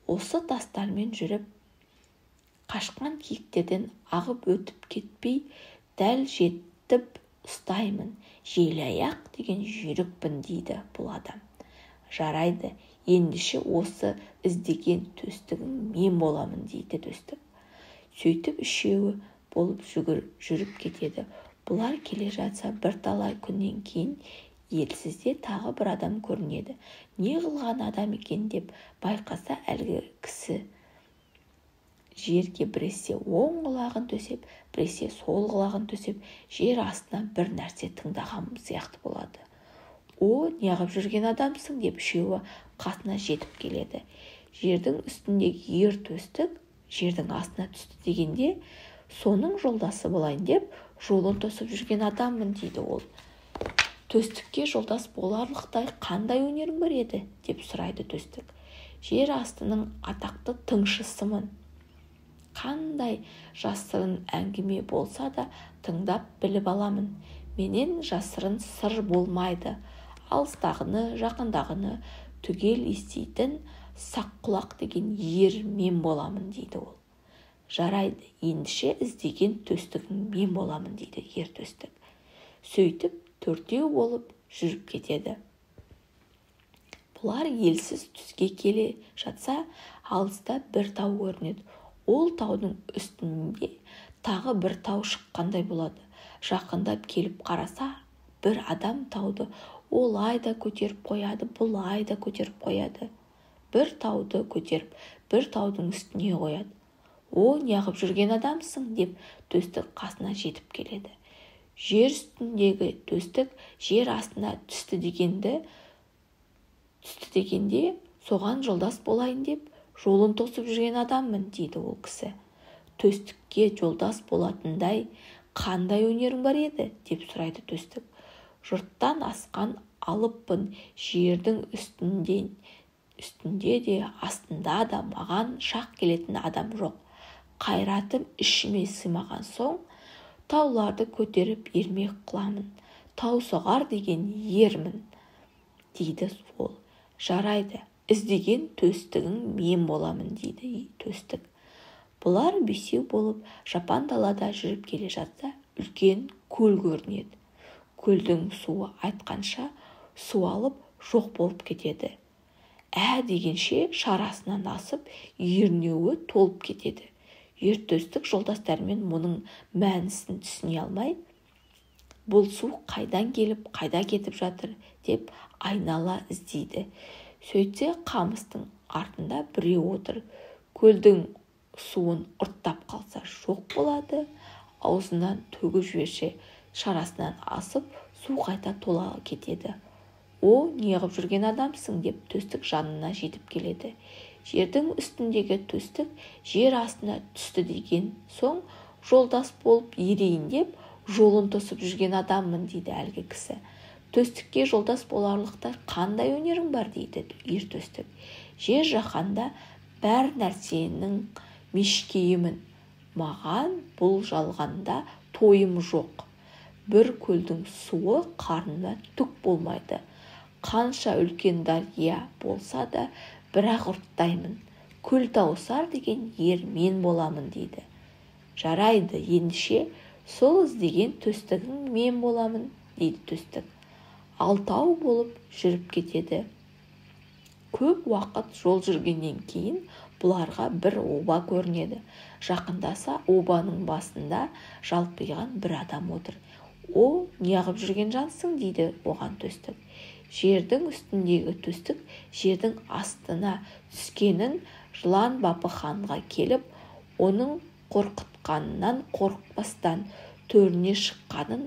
Осы тастармен жүріп қашқан киіктерден ағып өтіп кетпей, дәл жетіп ұстаймын. Желаяқ деген жүйрікпін дейді бұл адам. Жарайды, ендеше осы іздеген төстігің мен боламын дейді төстік. Сөйтіп үшеуі болып жүріп кетеді. Бұлар келе жатса, бірталай күннен кейін елсізде тағы бір адам көрінеді. Не қылған адам екен деп байқаса, әлгі кісі жерге біресе оң құлағын төсеп, біресе сол құлағын төсеп, жер астынан бір нәрсе тыңдаған сияқты болады. О, неғып жүрген адамсың деп үшеуі қасына жетіп келеді. Жердің үстіндегі ер төстік жердің астына түсті дегенде, соның жолдасы болайын деп жолын тосып жүрген адаммын дейді ол. Төстікке жолдас боларлықтай қандай өнерің бар еді деп сұрайды төстік. Жер астының атақты тыңшысымын. Қандай жасырын әңгіме болса да тыңдап біліп аламын. Менен жасырын сыр болмайды. Алыстағыны, жақындағыны түгел еститін саққұлақ деген ер мен боламын дейді ол. Жарайды, ендеше іздеген төстігің мен боламын дейді ер төстік. Сөйтіп төртеу болып жүріп кетеді. Бұлар елсіз түзге келе жатса, алыста бір тау көрінеді. Ол таудың үстінде тағы бір тау шыққандай болады. Жақындап келіп қараса, бір адам тауды олай да көтеріп қояды, бұлай да көтеріп қояды. Бір тауды көтеріп, бір таудың үстіне қояды. О, неғып жүрген адамсың деп төстік қасына жетіп келеді. Жер үстіндегі төстік жер астына түсті дегенде, соған жолдас болайын деп жолын тосып жүрген адаммын дейді ол кісі. Төстікке жолдас болатындай қандай өнерің бар еді деп сұрайды төстік. Жұрттан асқан алыппын, жердің үстінде де астында да маған шақ келетін адам жоқ. Қайратым ішіме сыймаған соң тауларды көтеріп ермек қыламын. Тау соғар деген ермін дейді ол. Жарайды, іздеген төстігің мен боламын дейді төстік. Бұлар бесеу болып жапан далада жүріп келе жатса, үлкен көл көрінеді. Көлдің суы айтқанша су алып жоқ болып кетеді. Ә дегенше шарасынан асып, ернеуі толып кетеді. Ер төстік жолдастарымен мұның мәнісін түсіне алмай, бұл су қайдан келіп, қайда кетіп жатыр деп айнала іздейді. Сөйтсе қамыстың артында біреу отыр. Көлдің суын ұрттап қалса жоқ болады, аузынан төгіп жіберсе шарасынан асып, су қайта тола кетеді. О, неғып жүрген адамсың деп төстік жанына жетіп келеді. Жердің үстіндегі төстік жер астына түсті деген соң жолдас болып ерейін деп жолын тосып жүрген адаммын дейді әлгі кісі. Төстікке жолдас боларлықтай қандай өнерің бар дейді ер төстік. Жер жаһанда бәр нәрсенің мешкейімін. Маған бұл жалғанда тойым жоқ. Бір көлдің суы қарнымда түк болмайды. Қанша үлкен дария болса да, бірақ ұрттаймын. Көлтауысар деген ер мен боламын, дейді. Жарайды, ендеше сол іздеген төстігің мен боламын, дейді төстік. Алтау болып жүріп кетеді. Көп уақыт жол жүргеннен кейін бұларға бір оба көрінеді. Жақындаса, обаның басында жалпиған бір адам отыр. О, неғып жүрген жансың, дейді оған төстік. Жердің үстіндегі төстік жердің астына түскенін, жылан Бапы ханға келіп, оның қорқытқанынан қорықпастан төріне шыққанын,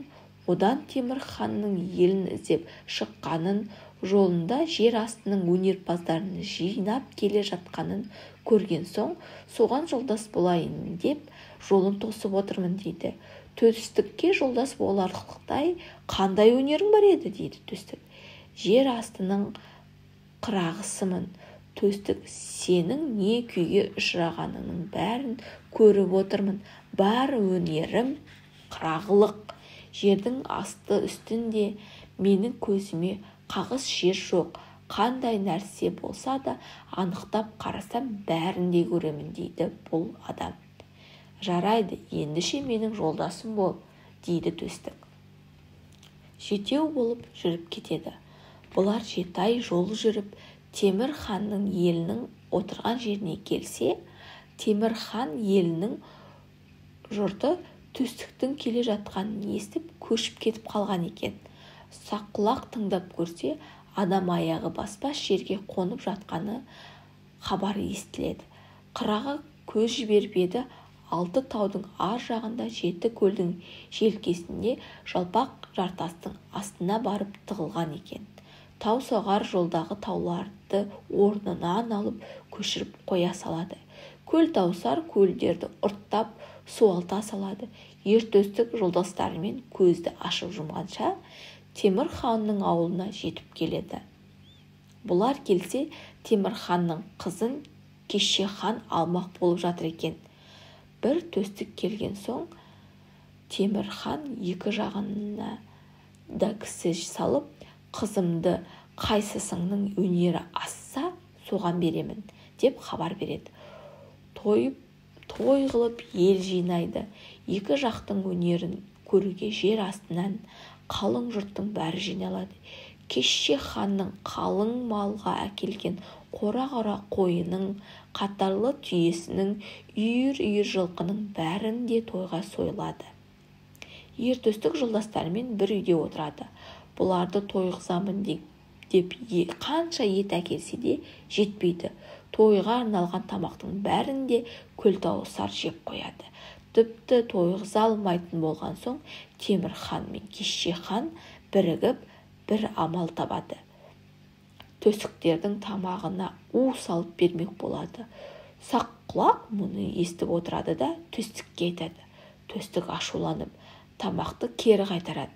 одан Темір ханның елін іздеп шыққанын, жолында жер астының өнерпаздарын жинап келе жатқанын көрген соң, соған жолдас болайын деп жолын тосып отырмын, дейді. Төстікке жолдас боларлықтай қандай өнерің бар еді, дейді төстік. Жер астының қырағысымын. Төстік, сенің не күйге ұшырағаныңның бәрін көріп отырмын. Бар өнерім қырағылық. Жердің асты үстінде менің көзіме қағыс жер жоқ. Қандай нәрсе болса да анықтап қарасам, бәрін де көремін, дейді бұл адам. Жарайды, ендеше менің жолдасым бол, дейді төстік. Жетеу болып жүріп кетеді. Бұлар 7 ай жол жүріп, Темір ханның елінің отырған жеріне келсе, Темір хан елінің жұрты төстіктің келе жатқанын естіп, көшіп кетіп қалған екен. Саққұлақ тыңдап көрсе, адам аяғы баспас жерге қонып жатқаны хабар естіледі. Қырағы көз жіберіп еді, 6 таудың ар жағында 7 көлдің желкесінде жалпақ жартастың астына барып тығылған екен. Тау соғар жолдағы тауларды орнынан алып көшіріп қоя салады. Көл таусар көлдерді ұрттап суалта салады. Ер төстік жолдастарымен көзді ашып жұмғанша Темір ханның ауылына жетіп келеді. Бұлар келсе, Темір ханның қызын Кеше хан алмақ болып жатыр екен. Бір төстік келген соң Темір хан екі жағына да кісі салып, қызымды қайсысыңның өнері асса, соған беремін, деп хабар береді. Той қылып ел жинайды. Екі жақтың өнерін көруге жер астынан қалың жұрттың бәрі жиналады. Кеше ханның қалың малға әкелген қора-қора қойының, қатарлы түйесінің, үйір-үйір жылқының бәрін де тойға сойылады. Ер төстік жолдастарымен бір үйде отырады. Бұларды тойғызамын деп қанша ет әкелсе де жетпейді. Тойға арналған тамақтың бәрін де Көлтауысар жеп қояды. Тіпті тойғыза алмайтын болған соң Темір хан мен Кеше хан бірігіп бір амал табады. Төстіктердің тамағына у салып бермек болады. Саққұлақ мұны естіп отырады да төстікке айтады. Төстік ашуланып тамақты кері қайтарады.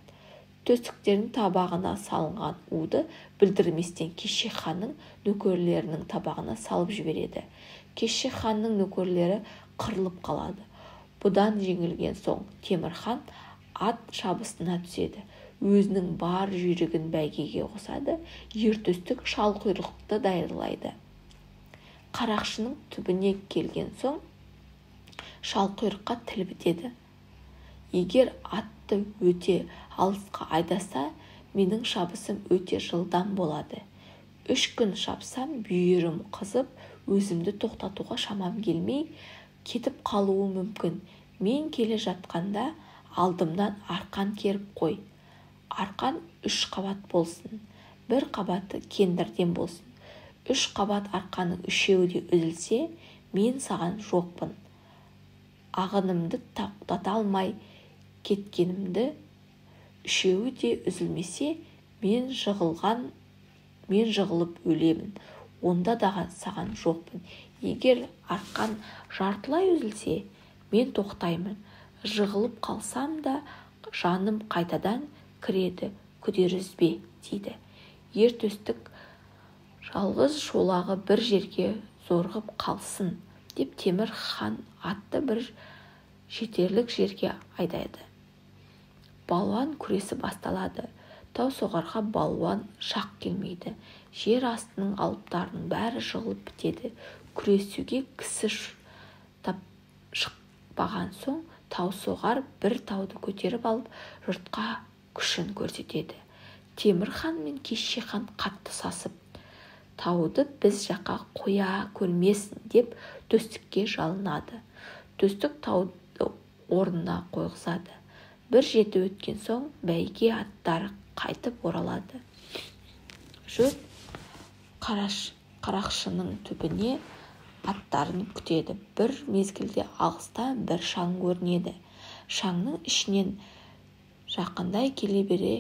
Төстіктердің табағына салынған уды білдірместен Кеше ханның нөкерлерінің табағына салып жібереді. Кеше ханның нөкерлері қырылып қалады. Бұдан жеңілген соң Темір хан ат шабысына түседі. Өзінің бар жүйрігін бәйгеге қосады. Ер төстік шалқұйрықты даярлайды. Қарақшының түбіне келген соң шалқұйрыққа тіл бітеді. Егер атты өте алысқа айдаса, менің шабысым өте жылдам болады. 3 күн шапсам, бүйірім қызып, өзімді тоқтатуға шамам келмей, кетіп қалуы мүмкін. Мен келе жатқанда алдымнан арқан керіп қой. Арқан 3 қабат болсын. 1 қабаты кендірден болсын. 3 қабат арқанның 3-еуі де үзілсе, мен саған жоқпын. Ағынымды тоқтата алмай кеткенімді, 3-еуі де үзілмесе, мен жығылып өлемін. Онда да саған жоқпын. Егер арқан жартылай үзілсе, мен тоқтаймын. Жығылып қалсам да жаным қайтадан кіреді, күдер үзбе, дейді. Ер төстік жалғыз шолағы бір жерге зорғып қалсын деп Темір хан атты бір жетерлік жерге айдайды. Балуан күресі басталады. Таусоғарға балуан шақ келмейді. Жер астының алыптарының бәрі жығылып бітеді. Күресуге кісі шықпаған соң Таусоғар бір тауды көтеріп алып, жұртқа күшін көрсетеді. Темір хан мен Кеше хан қатты сасып, тауды біз жаққа қоя көрмесін деп Төстікке жалынады. Төстік тауды орнына қойғызады. Бір жеті өткен соң бәйге аттары қайтып оралады. Жұрт қарақшының түбіне аттарын күтеді. Бір мезгілде алыстан бір шаң көрінеді. Шаңның ішінен жақындай келе бере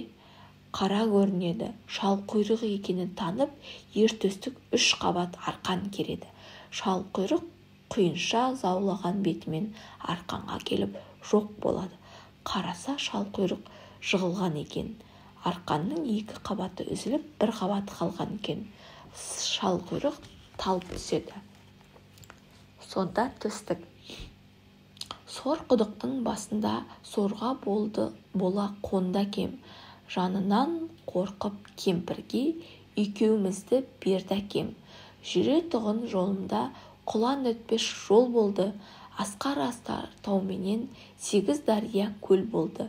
қара көрінеді. Шалқұйрық екенін танып, Ер Төстік 3 қабат арқан кереді. Шалқұйрық құйынша заулаған бетімен арқанға келіп жоқ болады. Қараса, шалқұйрық жығылған екен. Арқанның 2 қабаты үзіліп, 1 қабаты қалған екен. Шалқұйрық талып түседі. Сонда Төстік: сор құдықтың басында сорға бола қонды әкем. Жанынан қорқып кемпірге екеумізді берді әкем. Жүретұғын жолымда құлан өтпес жол болды. Асқар-асқар тауменен 8 дария көл болды.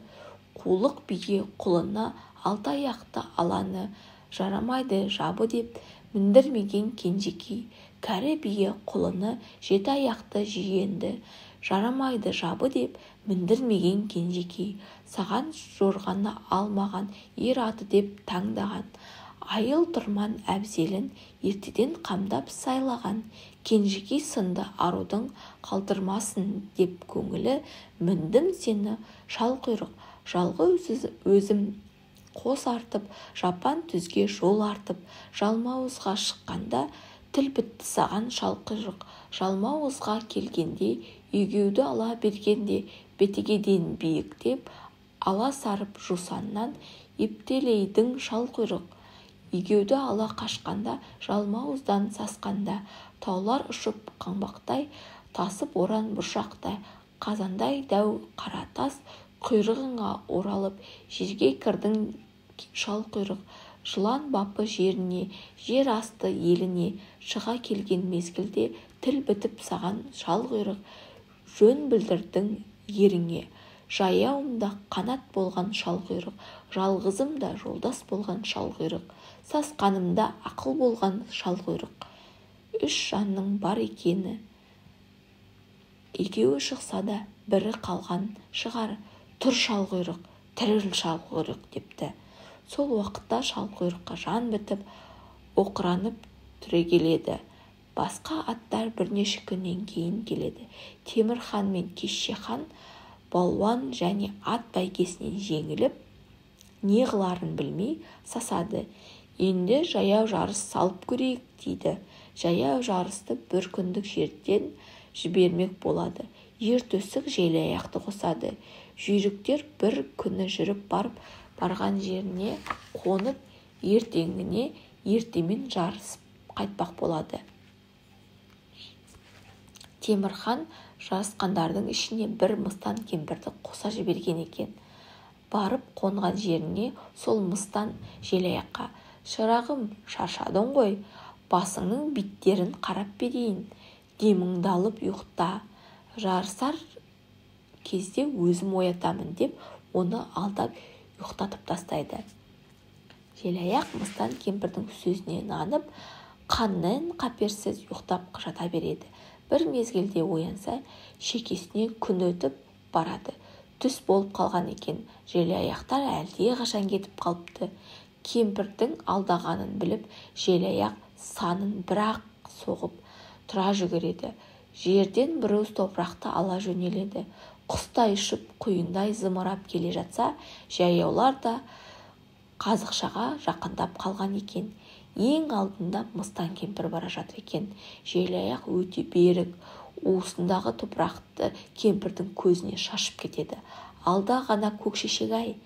Қулық бие құлыны 6 аяқты аланы жарамайды жабы деп міндірмеген кенжекей. Кәрі бие құлыны 7 аяқты жиенді жарамайды жабы деп міндірмеген кенжекей. Саған жорғаны алмаған ер аты деп таңдаған. Айыл тұрман әбзелін ертеден қамдап сайлаған. Кенжекей сынды арудың қалдырмасын деп көңілі міндім сені шалқұйрық. Жалғыз өзім қос артып, жапан түзге жол артып, жалмауызға шыққанда тіл бітті саған шалқұйрық. Жалмауызға келгенде, егеуді ала бергенде, бетегеден биіктеп, ала сарып жусаннан ептелейдің шалқұйрық. Егеуді ала қашқанда, жалмауыздан сасқанда, таулар ұшып қаңбақтай, тасып оран бұршақтай, қазандай дәу қара тас құйрығыңа оралып, жерге кірдің шалқұйрық. Жылан бапы жеріне, жер асты еліне шыға келген мезгілде тіл бітіп саған шалқұйрық, жөн білдірдің еріңе. Жаяуымда қанат болған шалқұйрық, жалғызым да жолдас болған шалқұйрық, сасқанымда ақыл болған шалқұйрық. 3 жанның бар екені, екеуі шықса да бірі қалған шығар. Тұр шалқұйрық, тіріл шалқұйрық депті. Сол уақытта шалқұйрыққа жан бітіп, оқыранып түрегеледі. Басқа аттар бірнеше күннен кейін келеді. Темір хан мен Кеше хан балуан және ат бәйгесінен жеңіліп, не қыларын білмей сасады. Енді жаяу жарыс салып көрейік дейді. Жаяу жарысты бір күндік жерден жібермек болады. Ер Төстік желаяқты қосады. Жүйріктер бір күні жүріп барып, барған жеріне қонып, ертеңіне ертемен жарысып қайтпақ болады. Темір хан жарысқандардың ішіне бір мыстан кемпірді қоса жіберген екен. Барып қонған жеріне сол мыстан желаяққа: шырағым, шаршадың ғой, басыңның биттерін қарап берейін, деміңді алып ұйықта, жарысар кезде өзім оятамын деп оны алдап ұйықтатып тастайды. Желаяқ мыстан кемпірдің сөзіне нанып, қаннен қаперсіз ұйықтап жата береді. Бір мезгілде оянса, шекесіне күн өтіп барады. Түс болып қалған екен. Желаяқтар әлде қашан кетіп қалыпты. Кемпірдің алдағанын біліп, желаяқ санын бір-ақ соғып тұра жүгіреді. Жерден бір уыс топырақты ала жөнеледі. Құстай ұшып, құйындай зымырап келе жатса, жаяулар да қазықшаға жақындап қалған екен. Ең алдында мыстан кемпір бара жатыр екен. Желаяқ өте берік, уысындағы топырақты кемпірдің көзіне шашып кетеді. Алда ғана көк шешек-ай,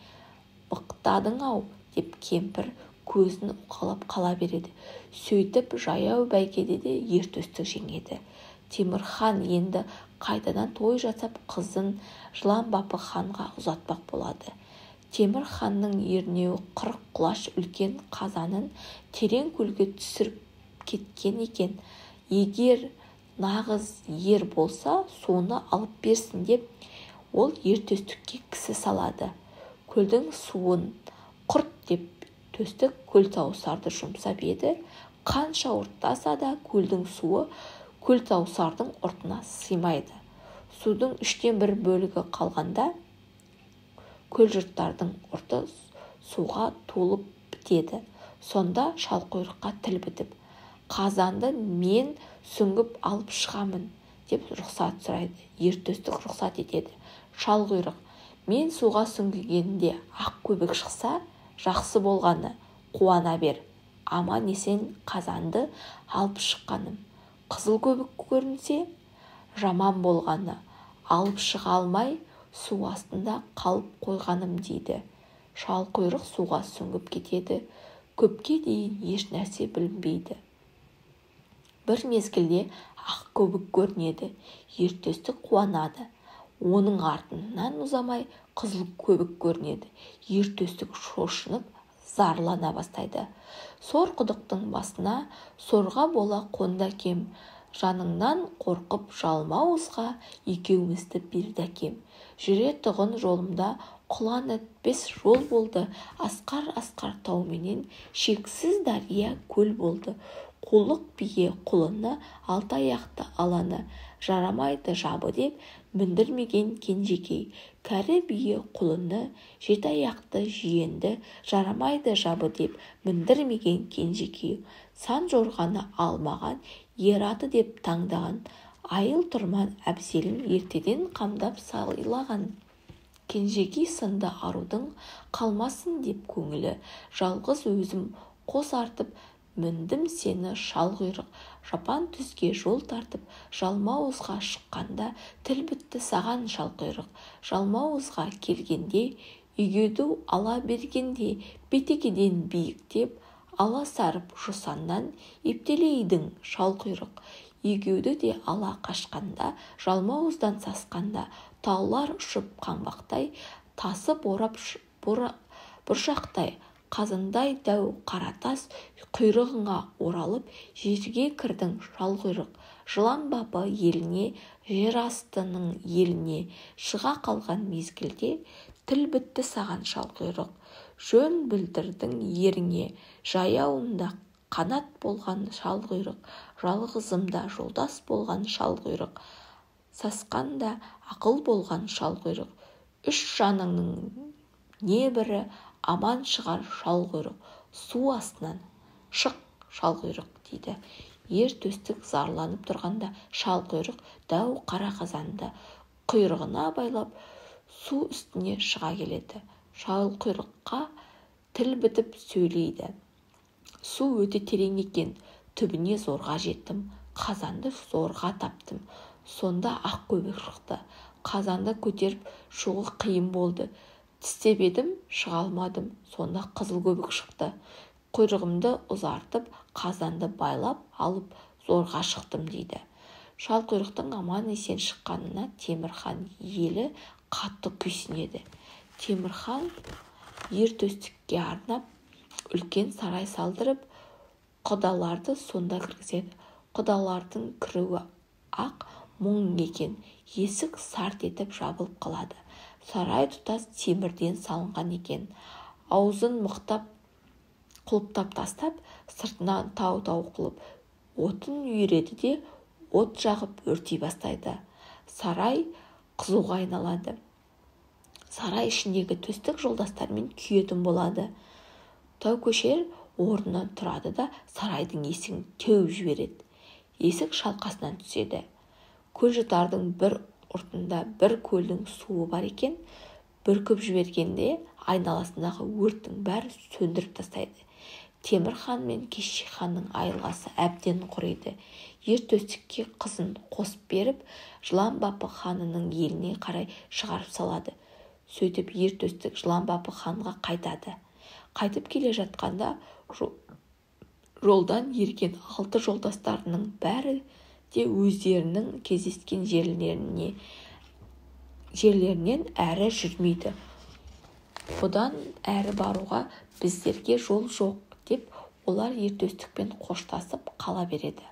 мықтадың-ау деп кемпір көзін уқалап қала береді. Сөйтіп жаяу бәйгеде де Ер Төстік жеңеді. Темір хан енді қайтадан той жасап, қызын Жылан бапы ханға ұзатпақ болады. Темір ханның ернеуі 40 құлаш үлкен қазанын терең көлге түсіріп кеткен екен. Егер нағыз ер болса, соны алып берсін деп ол Ер Төстікке кісі салады. Көлдің суын құрт деп Төстік Көлтауысарды жұмсап еді, қанша ұрттаса да көлдің суы Көлтауысардың ұртына сыймайды. Судың 1/3 бөлігі қалғанда көлжұрттардың ұрты суға толып бітеді. Сонда Шалқұйрыққа тіл бітіп, қазанды мен сүңгіп алып шығамын деп рұқсат сұрайды. Ер Төстік рұқсат етеді. Шалқұйрық, мен суға сүңгігенде ақ көбік шықса, жақсы болғаны, қуана бер. Аман-есен қазанды алып шыққаным. Қызыл көбік көрінсе, жаман болғаны, алып шыға алмай су астында қалып қойғаным дейді. Шалқұйрық суға сүңгіп кетеді. Көпке дейін еш нәрсе білінбейді. Бір мезгілде ақ көбік көрінеді. Ер Төстік қуанады. Оның артынан ұзамай қызыл көбік көрінеді. Ер Төстік шошынып зарлана бастайды. Сор құдықтың басына сорға бола қонды әкем. Жаныңнан қорқып жалмауызға екеумізді берді әкем. Жүретұғын жолымда құлан әтпес жол болды. Асқар-асқар тауменен шексіз дария көл болды. Қулық бие құлыны, алты аяқты аланы, жарамайды жабы деп міндірмеген кенжекей. Кәрі бие құлыны, жеті аяқты жиенді, жарамайды жабы деп міндірмеген кенжекей. Сан жорғаны алмаған, ер аты деп таңдаған, айыл тұрман әбзелін ертеден қамдап сайлаған. Кенжекей сынды арудың қалмасын деп көңілі, жалғыз өзім қос артып міндім сені Шалқұйрық. Жапан түзге жол тартып, жалмауызға шыққанда тіл бітті саған Шалқұйрық. Жалмауызға келгенде, егеуді ала бергенде, бетегеден биіктеп, аласарып жусаннан ептелейдің Шалқұйрық. Егеуді де ала қашқанда, жалмауыздан сасқанда, таулар ұшып қаңбақтай, тасы борап бұршақтай, қазандай дәу қаратас құйрығыңа оралып, жерге кірдің Шалқұйрық. Жылан бапы еліне, жер астының еліне шыға қалған мезгілде тіл бітті саған Шалқұйрық. Жөн білдірдің еріңе, жаяуымда қанат болған Шалқұйрық, жалғызымда жолдас болған Шалқұйрық, сасқанда ақыл болған Шалқұйрық. Үш жаныңның небірі аман шығар Шалқұйрық, су астынан шық Шалқұйрық дейді. Ер Төстік зарланып тұрғанда Шалқұйрық дәу қара қазанды құйрығына байлап су үстіне шыға келеді. Шалқұйрыққа тіл бітіп сөйлейді. Су өте терең екен, түбіне зорға жеттім, қазанды зорға таптым. Сонда ақ көбік шықты. Қазанды көтеріп шығу қиын болды. Тістеп едім, шыға алмадым. Сонда қызыл көбік шықты. Құйрығымды ұзартып, қазанды байлап алып зорға шықтым дейді. Шалқұйрықтың аман-есен шыққанына Темір хан елі қатты күйсінеді. Темір хан Ер Төстікке арнап үлкен сарай салдырып, құдаларды сонда кіргізеді. Құдалардың кіруі ақ мұң екен. Есік сарт етіп жабылып қалады. Сарай тұтас темірден салынған екен. Аузын мықтап құлыптап тастап, сыртынан тау-тау қылып отын үйіреді де, от жағып өртей бастайды. Сарай қызуға айналады. Сарай ішіндегі төстік жолдастармен күйетін болады. Тау көшер орнынан тұрады да сарайдың есігін теуіп жібереді. Есік шалқасынан түседі. Көл жұтардың бір ұртында бір көлдің суы бар екен. Бүркіп жібергенде айналасындағы өрттің бәрі сөндіріп тастайды. Темір хан мен Кеше ханның айласы әбден құриды. Ер Төстікке қызын қосып беріп, Жылан бапы ханының еліне қарай шығарып салады. Сөйтіп Ер Төстік Жылан бапы ханға қайтады. Қайтып келе жатқанда жолдан ерген 6 жолдастарының бәрі де өздерінің кездескен жерлерінен әрі жүрмейді. Бұдан әрі баруға біздерге жол жоқ, деп олар Ер Төстікпен қоштасып қала береді.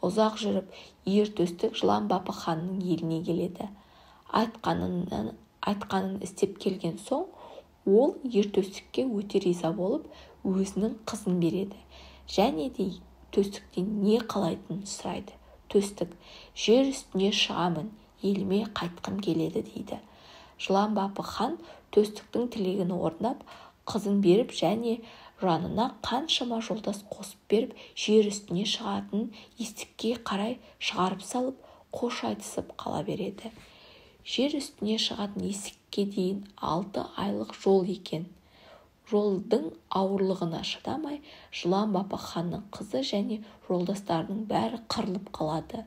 Ұзақ жүріп, Ер Төстік Жылан-Бапы ханның еліне келеді. Айтқанын істеп келген соң, ол Ер Төстікке өте риза болып, өзінің қызын береді. Және де Төстіктен не қалайтынын сұрайды. Төстік: «Жер үстіне шығамын, еліме қайтқым келеді», – дейді. Жылан-Бапы хан Төстіктің тілегін орындап, қызын беріп және жанына қаншама жолдас қосып беріп, жер үстіне шығатын есікке қарай шығарып салып, қош айтысып қала береді. Жер үстіне шығатын есікке дейін 6 айлық жол екен. Жолдың ауырлығына шыдамай, Жылан-Бапы ханның қызы және жолдастарының бәрі қырылып қалады.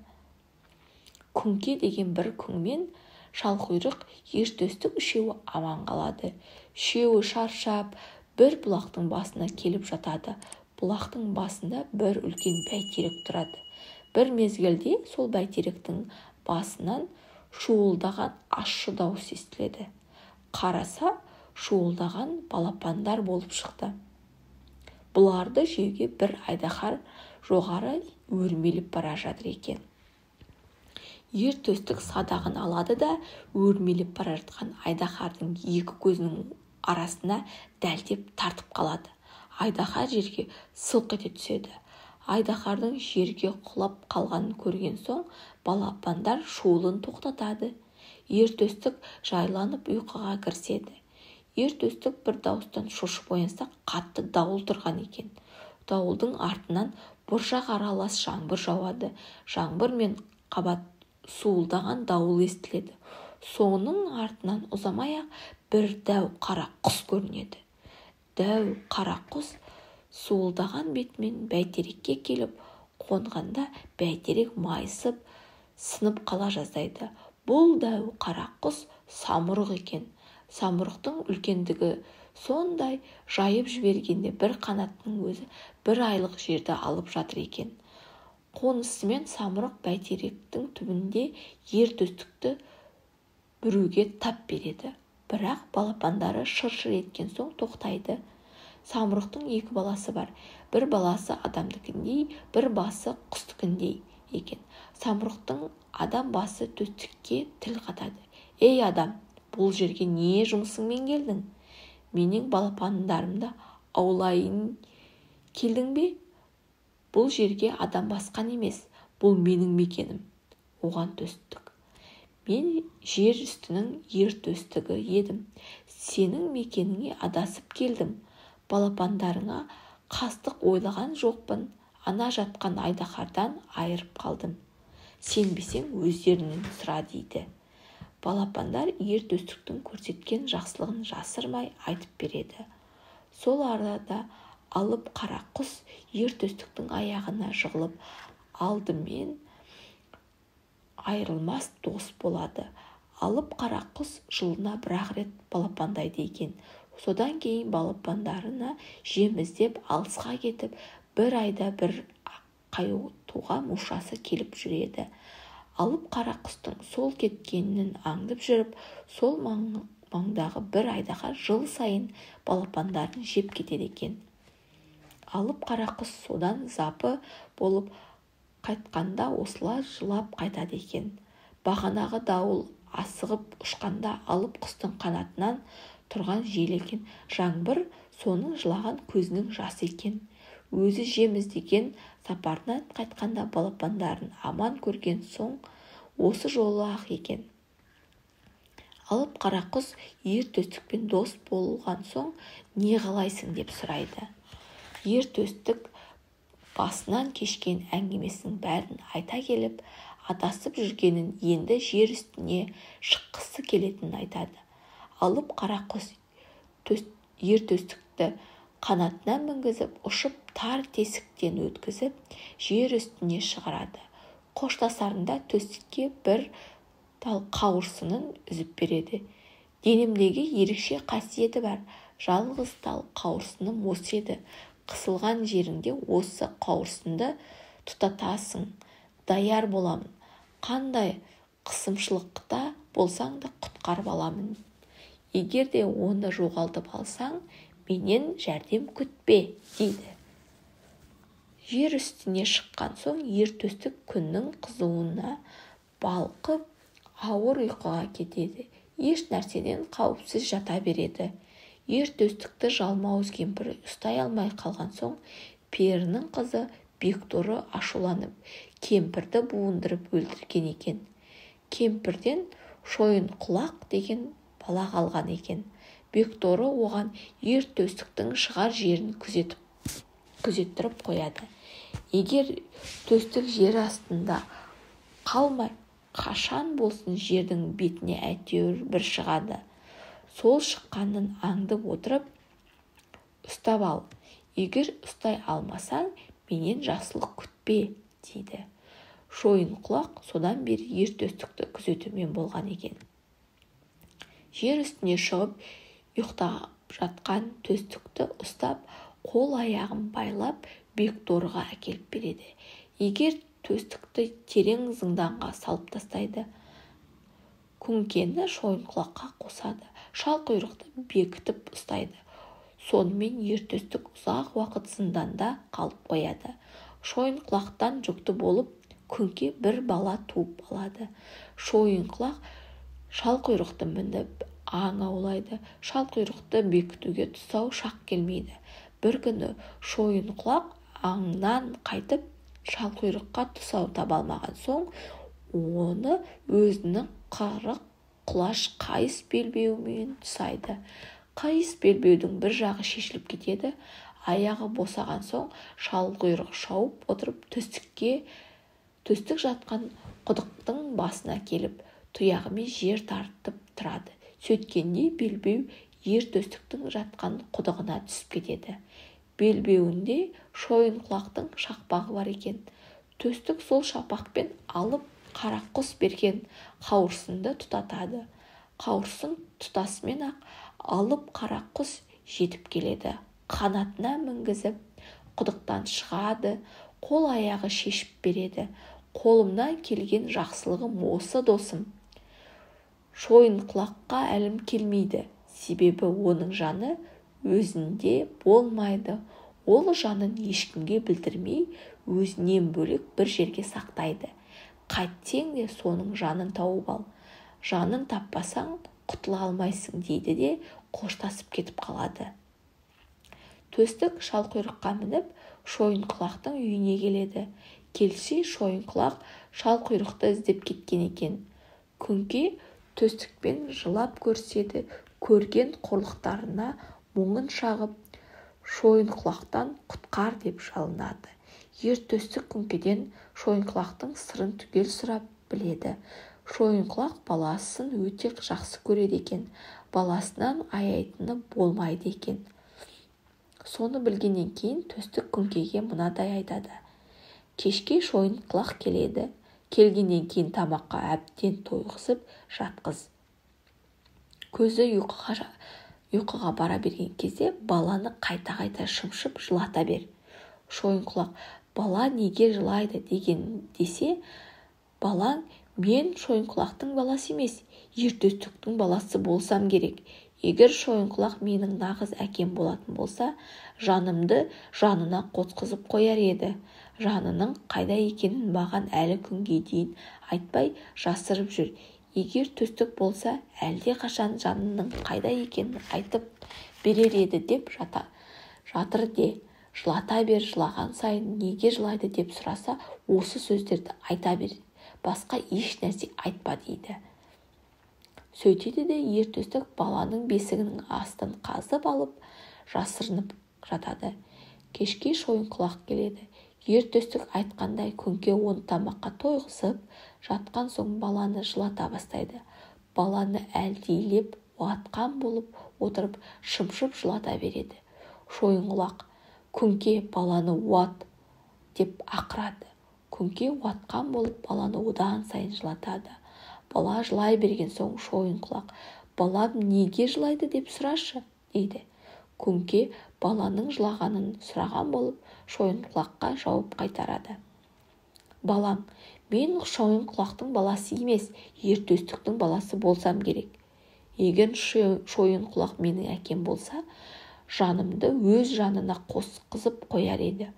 Күңке деген бір күңмен Шалқұйрық, Ер Төстік үшеуі аман қалады. Үшеуі шаршап, бір бұлақтың басына келіп жатады. Бұлақтың басында бір үлкен бәйтерек тұрады. Бір мезгілде сол бәйтеректің басынан шуылдаған ащы дауыс естіледі. Қараса, шуылдаған балапандар болып шықты. Бұларды жеуге бір айдаһар жоғары өрмелеп бара жатыр екен. Ер Төстік садағын алады да, өрмелеп бара жатқан айдаһардың екі көзінің арасына дәлдеп тартып қалады. Айдаһар жерге сылқ ете түседі. Айдаһардың жерге құлап қалғанын көрген соң, балапандар шуылын тоқтатады. Ер Төстік жайланып ұйқыға кіріседі. Ер Төстік бір дауыстан шошып оянса, қатты дауыл тұрған екен. Дауылдың артынан бұршақ аралас жаңбыр жауады. Жаңбыр мен қабат суылдаған дауыл естіледі. Соның артынан ұзамай-ақ бір дәу қара құс көрінеді. Дәу қара құс суылдаған бетімен бәйтерекке келіп қонғанда, бәйтерек майысып сынып қала жаздайды. Бұл дәу қара құс самұрық екен. Самұрықтың үлкендігі сондай, жайып жібергенде бір қанатының өзі бір айлық жерді алып жатыр екен. Қонысымен самұрық бәйтеректің түбінде Ер Төстікті бүруге тап береді. Бірақ балапандары шыр-шыр еткен соң тоқтайды. Самұрықтың екі баласы бар. Бір баласы адамдікіндей, бір басы құстікіндей екен. Самұрықтың адам басы Төстікке тіл қатады. «Ей, адам, бұл жерге не жұмысыңмен келдің? Менің балапандарымды аулайын келдің бе? Бұл жерге адам басқан емес, бұл менің мекенім». Оған Төстік: «Мен жер үстінің Ер Төстігі едім. Сенің мекеніңе адасып келдім. Балапандарыңа қастық ойлаған жоқпын. Ана жатқан айдаһардан айырып қалдым. Сенбесең, өздерінен сұра», дейді. Балапандар Ер Төстіктің көрсеткен жақсылығын жасырмай айтып береді. Сол арада алып қара құс Ер Төстіктің аяғына жығылып, алдымен айырылмас дос болады. Алып қара құс жылына бір-ақ рет балапандайды екен. Содан кейін балапандарына жем іздеп алысқа кетіп, бір айда бір қайтуға мұршасы келіп жүреді. Алып қара құстың сол кеткенін аңдып жүріп, сол маңдағы бір айдаһар жыл сайын балапандарын жеп кетеді екен. Алып қара құс содан запы болып қайтқанда осылай жылап қайтады екен. Бағанағы дауыл асығып ұшқанда алып құстың қанатынан тұрған жел екен. Жаңбыр соның жылаған көзінің жасы екен. Өзі жем іздеген сапарынан қайтқанда балапандарын аман көрген соң осы жолы-ақ екен. Алып қара құс Ер Төстікпен дос болған соң не қалайсың деп сұрайды. Ер Төстік басынан кешкен әңгімесінің бәрін айта келіп, адасып жүргенін, енді жер үстіне шыққысы келетінін айтады. Алып қара құс Ер Төстікті қанатына мінгізіп, ұшып тар тесіктен өткізіп, жер үстіне шығарады. Қоштасарында Төстікке бір тал қауырсынын үзіп береді. «Денемдегі ерекше қасиеті бар жалғыз тал қауырсыным осы еді. Қысылған жеріңде осы қауырсынды тұтатасың, даяр боламын. Қандай қысымшылықта болсаң да құтқарып аламын». Егер де оны жоғалтып алсаң, менен жәрдем күтпе, дейді. Жер үстіне шыққан соң Ер Төстік күннің қызуына балқып, ауыр ұйқыға кетеді. Еш нәрседен қауіпсіз жата береді. Ер Төстікті жалмауыз кемпір ұстай алмай қалған соң, перінің қызы Бекторы ашуланып, кемпірді буындырып өлтірген екен. Кемпірден Шойынқұлақ деген бала қалған екен. Бекторы оған Ер Төстіктің шығар жерін күзеттіріп қояды. Егер Төстік жер астында қалмай, қашан болсын жердің бетіне әйтеуір бір шығады. Сол шыққанын аңдып отырып, ұстап ал. Егер ұстай алмасаң, менен жақсылық күтпе, дейді. Шойынқұлақ содан бері Ер Төстікті күзетумен болған екен. Жер үстіне шығып, ұйықтап жатқан Төстікті ұстап, қол аяғын байлап, Бекторыға әкеліп береді. Егер Төстікті терең зынданға салып тастайды. Күңкені Шойынқұлаққа қосады. Шалқұйрықты бекітіп ұстайды. Сонымен Ер Төстік ұзақ уақыт зынданда қалып қояды. Шойынқұлақтан жүкті болып, Күңке бір бала туып алады. Шойынқұлақ шалқұйрықты мініп аң аулайды. Шалқұйрықты бекітуге тұсау шақ келмейді. Бір күні Шойынқұлақ аңнан қайтып, шалқұйрыққа тұсау таба алмаған соң, оны өзінің 40 құлаш қайыс белбеуімен тұсайды. Қайыс белбеудің бір жағы шешіліп кетеді. Аяғы босаған соң шалқұйрық шауып отырып, төстік жатқан құдықтың басына келіп, тұяғымен жер тартып тұрады. Сөйткенде белбеу Ер Төстіктің жатқан құдығына түсіп кетеді. Белбеуінде Шойынқұлақтың шақпағы бар екен. Төстік сол шақпақпен алып қара құс берген қауырсынды тұтатады. Қауырсын тұтасымен-ақ алып қара құс жетіп келеді. Қанатына мінгізіп, құдықтан шығады, қол аяғы шешіп береді. Қолымнан келген жақсылығым осы, досым. Шойынқұлаққа әлім келмейді, себебі оның жаны өзінде болмайды. Ол жанын ешкімге білдірмей, өзінен бөлек бір жерге сақтайды. Қайтсең де соның жанын тауып ал. Жанын таппасаң, құтыла алмайсың, дейді де қоштасып кетіп қалады. Төстік шалқұйрыққа мініп, Шойынқұлақтың үйіне келеді. Келсе, Шойынқұлақ шалқұйрықты іздеп кеткен екен. Күңке Төстікпен жылап көріседі, көрген қорлықтарына мұңын шағып, Шойынқұлақтан құтқар деп жалынады. Ер Төстік Күңкеден Шойынқұлақтың сырын түгел сұрап біледі. Шойынқұлақ баласын өте жақсы көреді екен. Баласынан аяйтыны болмайды екен. Соны білгеннен кейін Төстік Күңкеге мынадай айтады. Кешке Шойынқұлақ келеді. Келгеннен кейін тамаққа әбден тойғызып жатқыз. Көзі ұйқыға бара берген кезде баланы қайта-қайта шымшып жылата бер. Шойынқұлақ бала неге жылайды деген десе, балаң мен Шойынқұлақтың баласы емес, Ер Төстіктің баласы болсам керек. Егер Шойынқұлақ менің нағыз әкем болатын болса, жанымды жанына қотқызып қояр еді. Жанының қайда екенін маған әлі күнге дейін айтпай жасырып жүр. Егер Төстік болса, әлде қашан жанының қайда екенін айтып берер еді деп жатыр де. Жылата бер, жылаған сайын неге жылайды деп сұраса, осы сөздерді айта бер. Басқа еш нәрсе айтпа дейді. Сөйтеді де Ер Төстік баланың бесігінің астын қазып алып, жасырынып жатады. Кешке Шойынқұлақ келеді. Ер Төстік айтқандай Күңке оны тамаққа тойғызып, жатқан соң баланы жылата бастайды. Баланы әлдилеп, уатқан болып отырып, шымшып жылата береді. Шойынқұлақ Күңке баланы уат деп ақырады. Күңке уатқан болып баланы одан сайын жылатады. Бала жылай берген соң Шойынқұлақ балам неге жылайды деп сұрашы дейді. Күңке баланың жылағанын сұраған болып Шойынқұлаққа жауап қайтарады. Балам, мен Шойынқұлақтың баласы емес, Ер Төстіктің баласы болсам керек. Егер Шойынқұлақ менің әкем болса, жанымды өз жанына қосқызып қояр еді.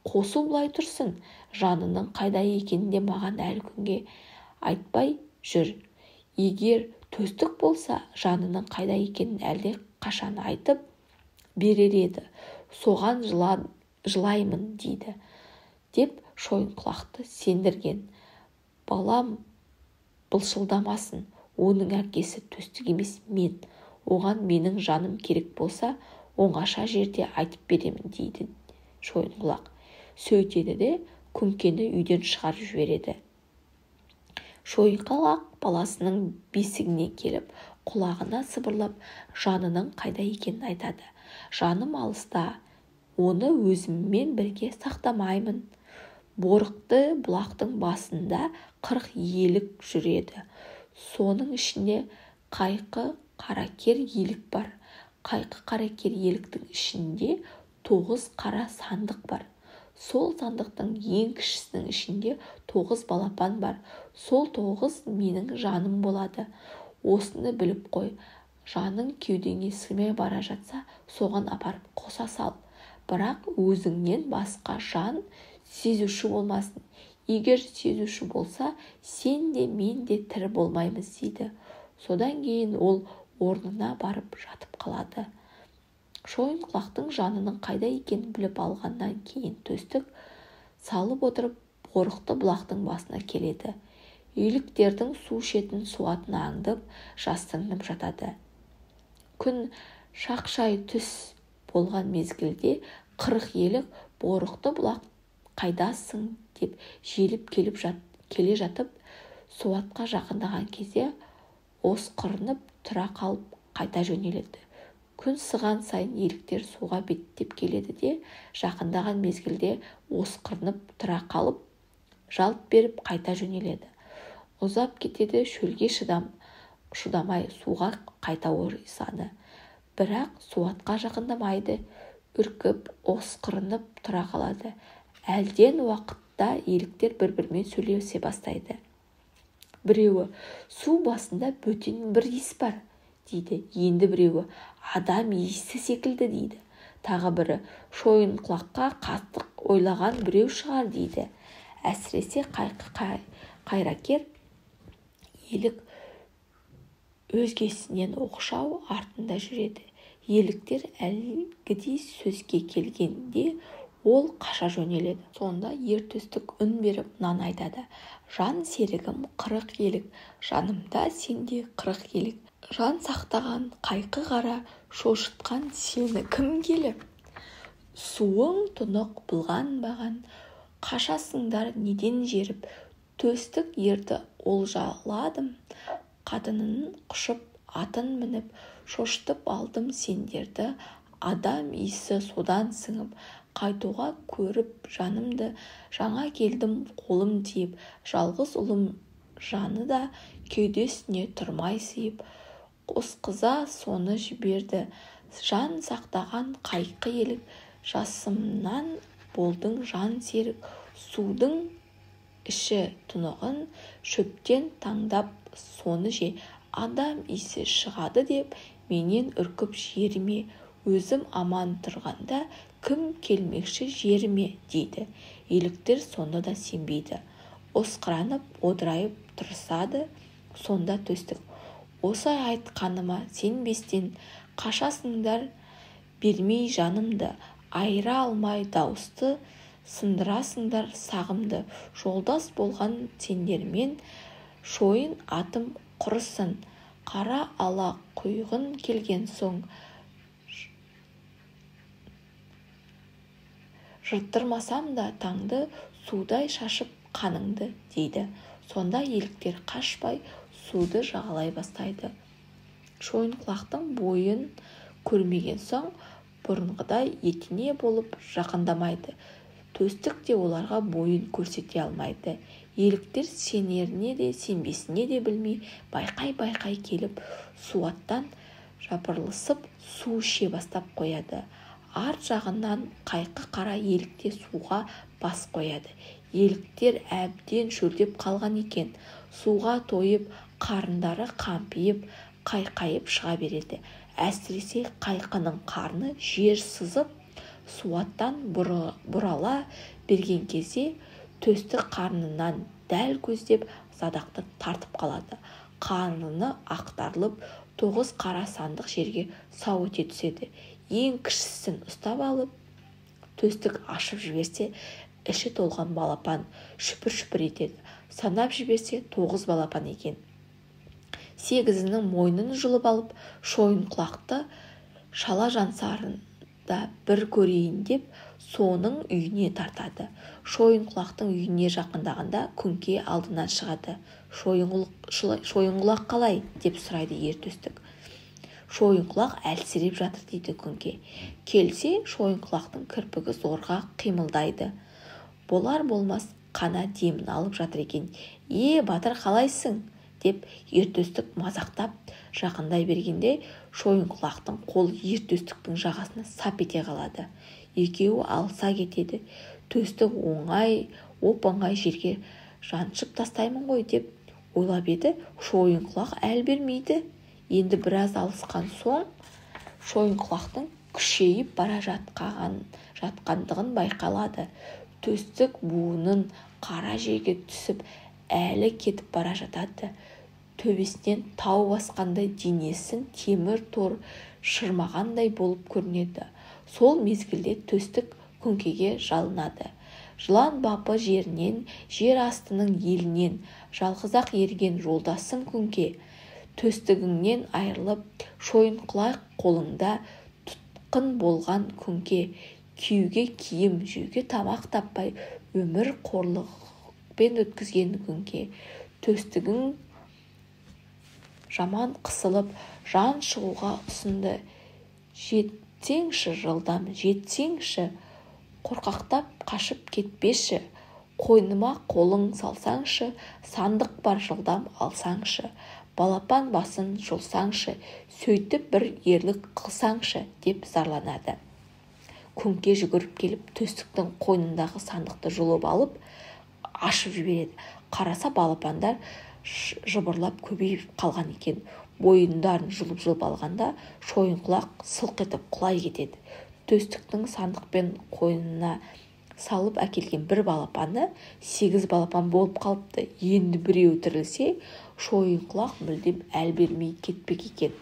Қосу былай тұрсын, жанының қайда екенін де маған әлі күнге айтпай жүр. Егер төстік болса, жанының қайда екенін әлде қашан айтып берер еді. Соған жылаймын дейді, деп Шойынқұлақты сендірген. Балам былшылдамасын, оның әкесі төстік емес мен. Оған менің жаным керек болса, оңаша жерде айтып беремін, дейді Шойынқұлақ. Сөйтеді де күңкені үйден шығарып жібереді. Шойынқұлақ баласының бесігіне келіп, құлағына сыбырлап, жанының қайда екенін айтады. Жаным алыста, оны өзіммен бірге сақтамаймын. Борықты бұлақтың басында 40 елік жүреді. Соның ішінде қайқы қаракер елік бар. Қайқы қаракер еліктің ішінде 9 қара сандық бар. Сол сандықтың ең кішісінің ішінде 9 балапан бар. Сол 9 менің жаным болады. Осыны біліп қой. Жаның кеудеңе сыймай бара жатса, соған апарып қоса сал. Бірақ өзіңнен басқа жан сезуші болмасын. Егер сезуші болса, сен де мен де тірі болмаймыз, дейді. Содан кейін ол орнына барып жатып қалады. Шойынқұлақтың жанының қайда екенін біліп алғаннан кейін төстік салып отырып, борықты бұлақтың басына келеді. Еліктердің су ішетін суатын аңдып, жасырынып жатады. Күн шақшай түс болған мезгілде 40 елік борықты бұлақ қайдасың деп желіп келе жатып, суатқа жақындаған кезде осқырынып тұра қалып қайта жөнеледі. Күн сыған сайын еліктер суға беттеп келеді де, жақындаған мезгілде осқырынып тұра қалып, жалт беріп қайта жөнеледі. Ұзап кетеді, шөлге шыдамай суға қайта ойысады. Бірақ суатқа жақындамайды, үркіп, осқырынып тұра қалады. Әлден уақытта еліктер бір-бірімен сөйлесе бастайды. Біреуі, су басында бөтен бір иіс бар, дейді. Енді біреуі, адам иісі секілді, дейді. Тағы бірі, Шойынқұлаққа қастық ойлаған біреу шығар, дейді. Әсіресе қайқы қайракер елік өзгесінен оқшау артында жүреді. Еліктер әлгідей сөзге келгенде ол қаша жөнеледі. Сонда ер төстік үн беріп мынаны айтады. Жан серігім 40 елік, жанымда сенде 40 елік. Жан сақтаған қайқы қара, шошытқан сені кім келіп? Суың тұнық былғанбаған, қашасыңдар неден жеріп? Төстік ерді олжаладым, қатынын құшып, атын мініп, шошытып алдым сендерді, адам иісі содан сіңіп, қайтуға көріп жанымды, жаңа келдім қолым тиіп, жалғыз ұлым жаны да кеудесіне тұрмай сыйып, қосқыза соны жіберді. Жан сақтаған қайқы елік, жасымнан болдың жан серік, судың іші тұнығын, шөптен таңдап соны же, адам иісі шығады деп менен үркіп жеріме, өзім аман тұрғанда кім келмекші жеріме, дейді. Еліктер сонда да сенбейді. Осқыранып, одырайып тұрысады. Сонда төстік, осы айтқаныма сенбестен қашасыңдар, бермей жанымды, айыра алмай дауысты, сындырасыңдар сағымды. Жолдас болған сендермен шойын атым құрысын, қара ала құйғын келген соң жырттырмасам да таңды, судай шашып қаныңды, дейді. Сонда еліктер қашпай суды жағалай бастайды. Шойынқұлақтың бойын көрмеген соң бұрынғыдай етене болып жақындамайды. Төстік те оларға бойын көрсете алмайды. Еліктер сенеріне де сенбесіне де білмей байқай-байқай келіп, суаттан жапырылысып су іше бастап қояды. Арт жағынан қайқы қара елік те суға бас қояды. Еліктер әбден шөлдеп қалған екен. Суға тойып, қарындары қампиып, Қайқайып шыға береді. Әсіресе қайқының қарны жер сызып, суаттан бұрала берген кезде төстік қарнынан дәл көздеп садақты тартып қалады. Қарны ақтарылып, 9 қара сандық жерге сау өте түседі. Ең кішісін ұстап алып, төстік ашып жіберсе, іші толған балапан шүпір-шүпір етеді. Санап жіберсе, 9 балапан екен. 8-інің мойнын жұлып алып, шойынқұлақты шала жансарында бір көрейін деп, соның үйіне тартады. Шойынқұлақтың үйіне жақындағанда Күңке алдынан шығады. Шойынқұлақ қалай? Деп сұрайды ер төстік. Шойынқұлақ әлсіреп жатыр, дейді Күңке. Келсе, шойынқұлақтың кірпігі зорға қимылдайды. Болар болмас қана демін алып жатыр екен. Е, батыр, қалайсың? Деп ер төстік мазақтап жақындай бергенде шойынқұлақтың қолы ер төстіктің жағасына сап ете қалады. Екеуі алыса кетеді. Төстік оп-оңай жерге жаншып тастаймын ғой деп ойлап еді, шойынқұлақ әл бермейді. Енді біраз алысқан соң шойынқұлақтың күшейіп бара жатқандығын байқалады. Төстік буынын қара жерге түсіп, әлі кетіп бара жатады. Төбесінен тау басқандай, денесін темір тор шырмағандай болып көрінеді. Сол мезгілде төстік Күңкеге жалынады. Жылан бапы жерінен, жер астының елінен жалғыз-ақ ерген жолдасым Күңке, төстігіңнен айырылып, шойынқұлақ қолыңда тұтқын болған Күңке, киюге киім, жеуге тамақ таппай, өмір қорлықпен өткізген Күңке, төстігің жаман қысылып, жан шығуға ұсынды. Жетсеңші жылдам, жетсеңші, қорқақтап қашып кетпеші, қойныма қолың салсаңшы, сандық бар жылдам алсаңшы, балапан басын жұлсаңшы, сөйтіп бір ерлік қылсаңшы, деп зарланады. Күңке жүгіріп келіп, төстіктің қойнындағы сандықты жұлып алып, ашып жібереді. Қараса, балапандар жыбырлап көбейіп қалған екен. Бойындарын жұлып-жұлып алғанда шойынқұлақ сылқ етіп құлай кетеді. Төстіктің сандықпен қойнына салып әкелген бір балапаны 8 балапан болып қалыпты. Енді біреуі тірілсе, шойынқұлақ мүлдем әл бермей кетпек екен.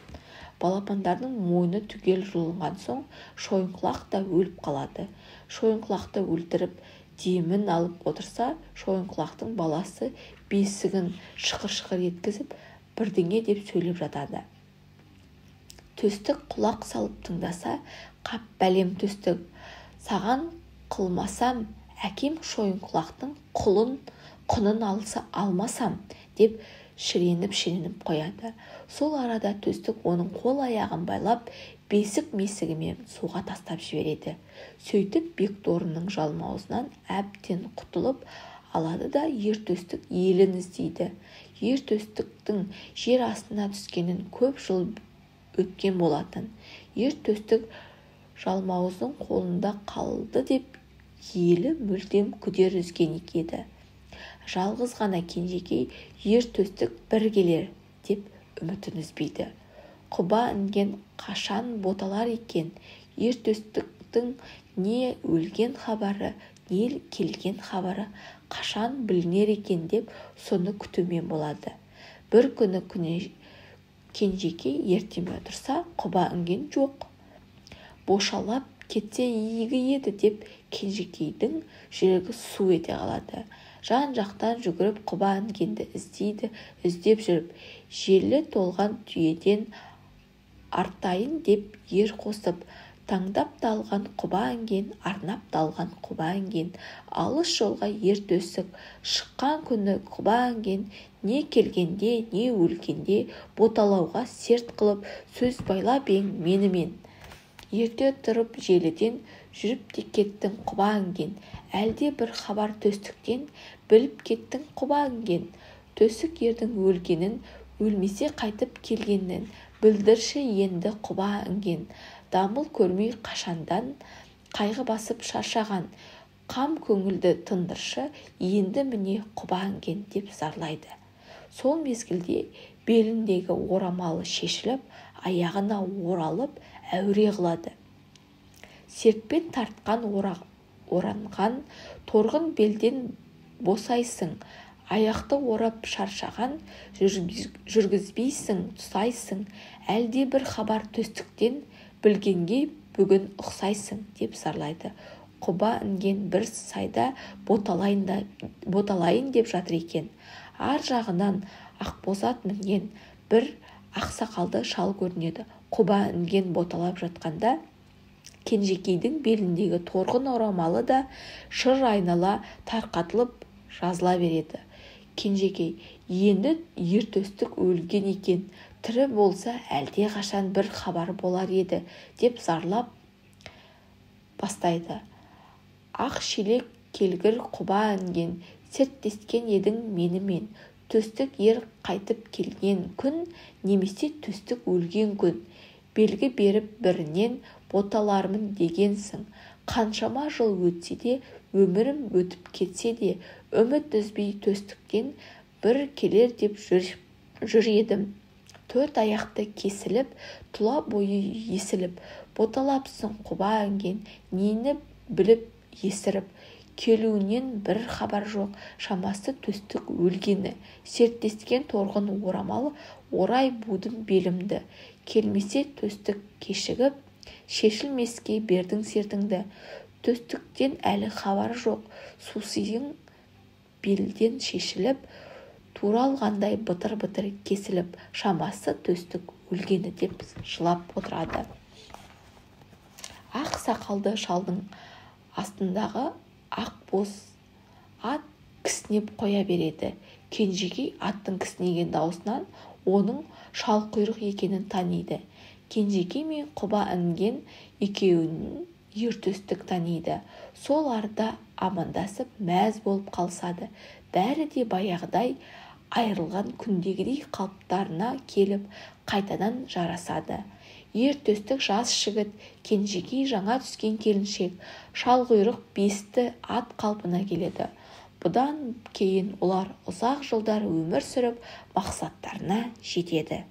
Балапандардың мойны түгел жұлынған соң шойынқұлақ та өліп қалады. Шойынқұлақты өлтіріп, демін алып отырса, шойынқұлақтың баласы бесігін шықыр-шықыр еткізіп, бірдеңе деп сөйлеп жатады. Төстік құлақ салып тыңдаса, қап бәлем төстік, саған қылмасам, әкем шойынқұлақтың құнын алмасам, деп шіреніп-шіреніп қояды. Сол арада төстік оның қол аяғын байлап, бесік-месігімен суға тастап жібереді. Сөйтіп Бекторының жалмауызынан әбден құтылып алады да, ер төстік елін іздейді. Ер төстіктің жер астына түскенін көп жыл өткен болатын. Ер төстік жалмауыздың қолында қалды деп елі мүлдем күдер үзген еді. Жалғыз ғана кенжекей ер төстік бір келер деп үмітін үзбейді. Құба інген қашан боталар екен? Ер төстіктің не өлген хабары, не келген хабары қашан білінер екен деп соны күтумен болады. Бір күні кенжекей ертеме тұрса, құба інген жоқ. Бошалап кетсе игі еді деп кенжекейдің жүрегі су ете қалады. Жан-жақтан жүгіріп құба інгенді іздейді, іздеп жүріп, желі толған түйеден артайын деп ер қосып, таңдап та алған құба інген, арнап та алған құба інген, алыс жолға ер төстік шыққан күні құба інген не келгенде, не өлгенде боталауға серт қылып, сөз байлап ең менімен. Ерте тұрып желіден жүріп те кеттің құба інген, әлде бір хабар төстіктен біліп кеттің құба інген. Төстік ердің өлгенін, өлмесе қайтып келгенін білдірші енді құба інген. Дамыл көрмей қашандан қайғы басып шаршаған, қам көңілді тындыршы енді міне құба інген деп зарлайды. Сол мезгілде Беліндегі орамалы шешіліп, аяғына оралып әуре қылады. Сертпен тартқан оранған торғын белден босайсың, аяқты орап шаршаған, жүргізбейсің, тұсайсың, әлде бір хабар төстіктен білгенге бүгін ұқсайсың, деп зарлайды. Құба інген бір сайда боталайын деп жатыр екен. Ар жағынан ақбозат мінген бір ақсақалды шал көрінеді. Құба інген боталап жатқанда Кенжекейдің беліндегі торғын орамалы да шыр айнала тарқатылып жазыла береді. Кенжекей, енді ер төстік өлген екен, тірі болса әлде қашан бір хабар болар еді, деп зарлап бастайды. Ақ шелек келгір құба інген, серттескен едің менімен. Төстік ер қайтып келген күн, немесе төстік өлген күн. Белгі беріп бірінен боталармын дегенсің. Қаншама жыл өтсе де, өмірім өтіп кетсе де, үміт үзбей төстіктен бір келер деп жүр едім. Төрт аяқты кесіліп, тұла бойы есіліп, боталапсың құба інген, нені біліп есіріп. Келуінен бір хабар жоқ, шамасы төстік өлгені. Серттескен торғын орамал орай будым белімді. Келмесе төстік кешігіп, шешілмеске бердің сертіңді. Төстіктен әлі хабар жоқ, сусиың белден шешіліп, туралғандай бытыр-бытыр кесіліп, шамасы төстік өлгені, деп жылап отырады. Ақ сақалды шалдың астындағы ақ боз ат кісінеп қоя береді. Кенжекей аттың кісінеген даусынан оның шалқұйрық екенін таниды. Кенжекей мен құба інген екеуін ер төстік таниды. Сол арада амандасып мәз болып қалысады. Бәрі де баяғыдай айырылған күндегідей қалыптарына келіп қайтадан жарасады. Ер төстік жас жігіт, Кенжекей жаңа түскен келіншек, шалқұйрық бесті ат қалпына келеді. Бұдан кейін олар ұзақ жылдар өмір сүріп, мақсаттарына жетеді.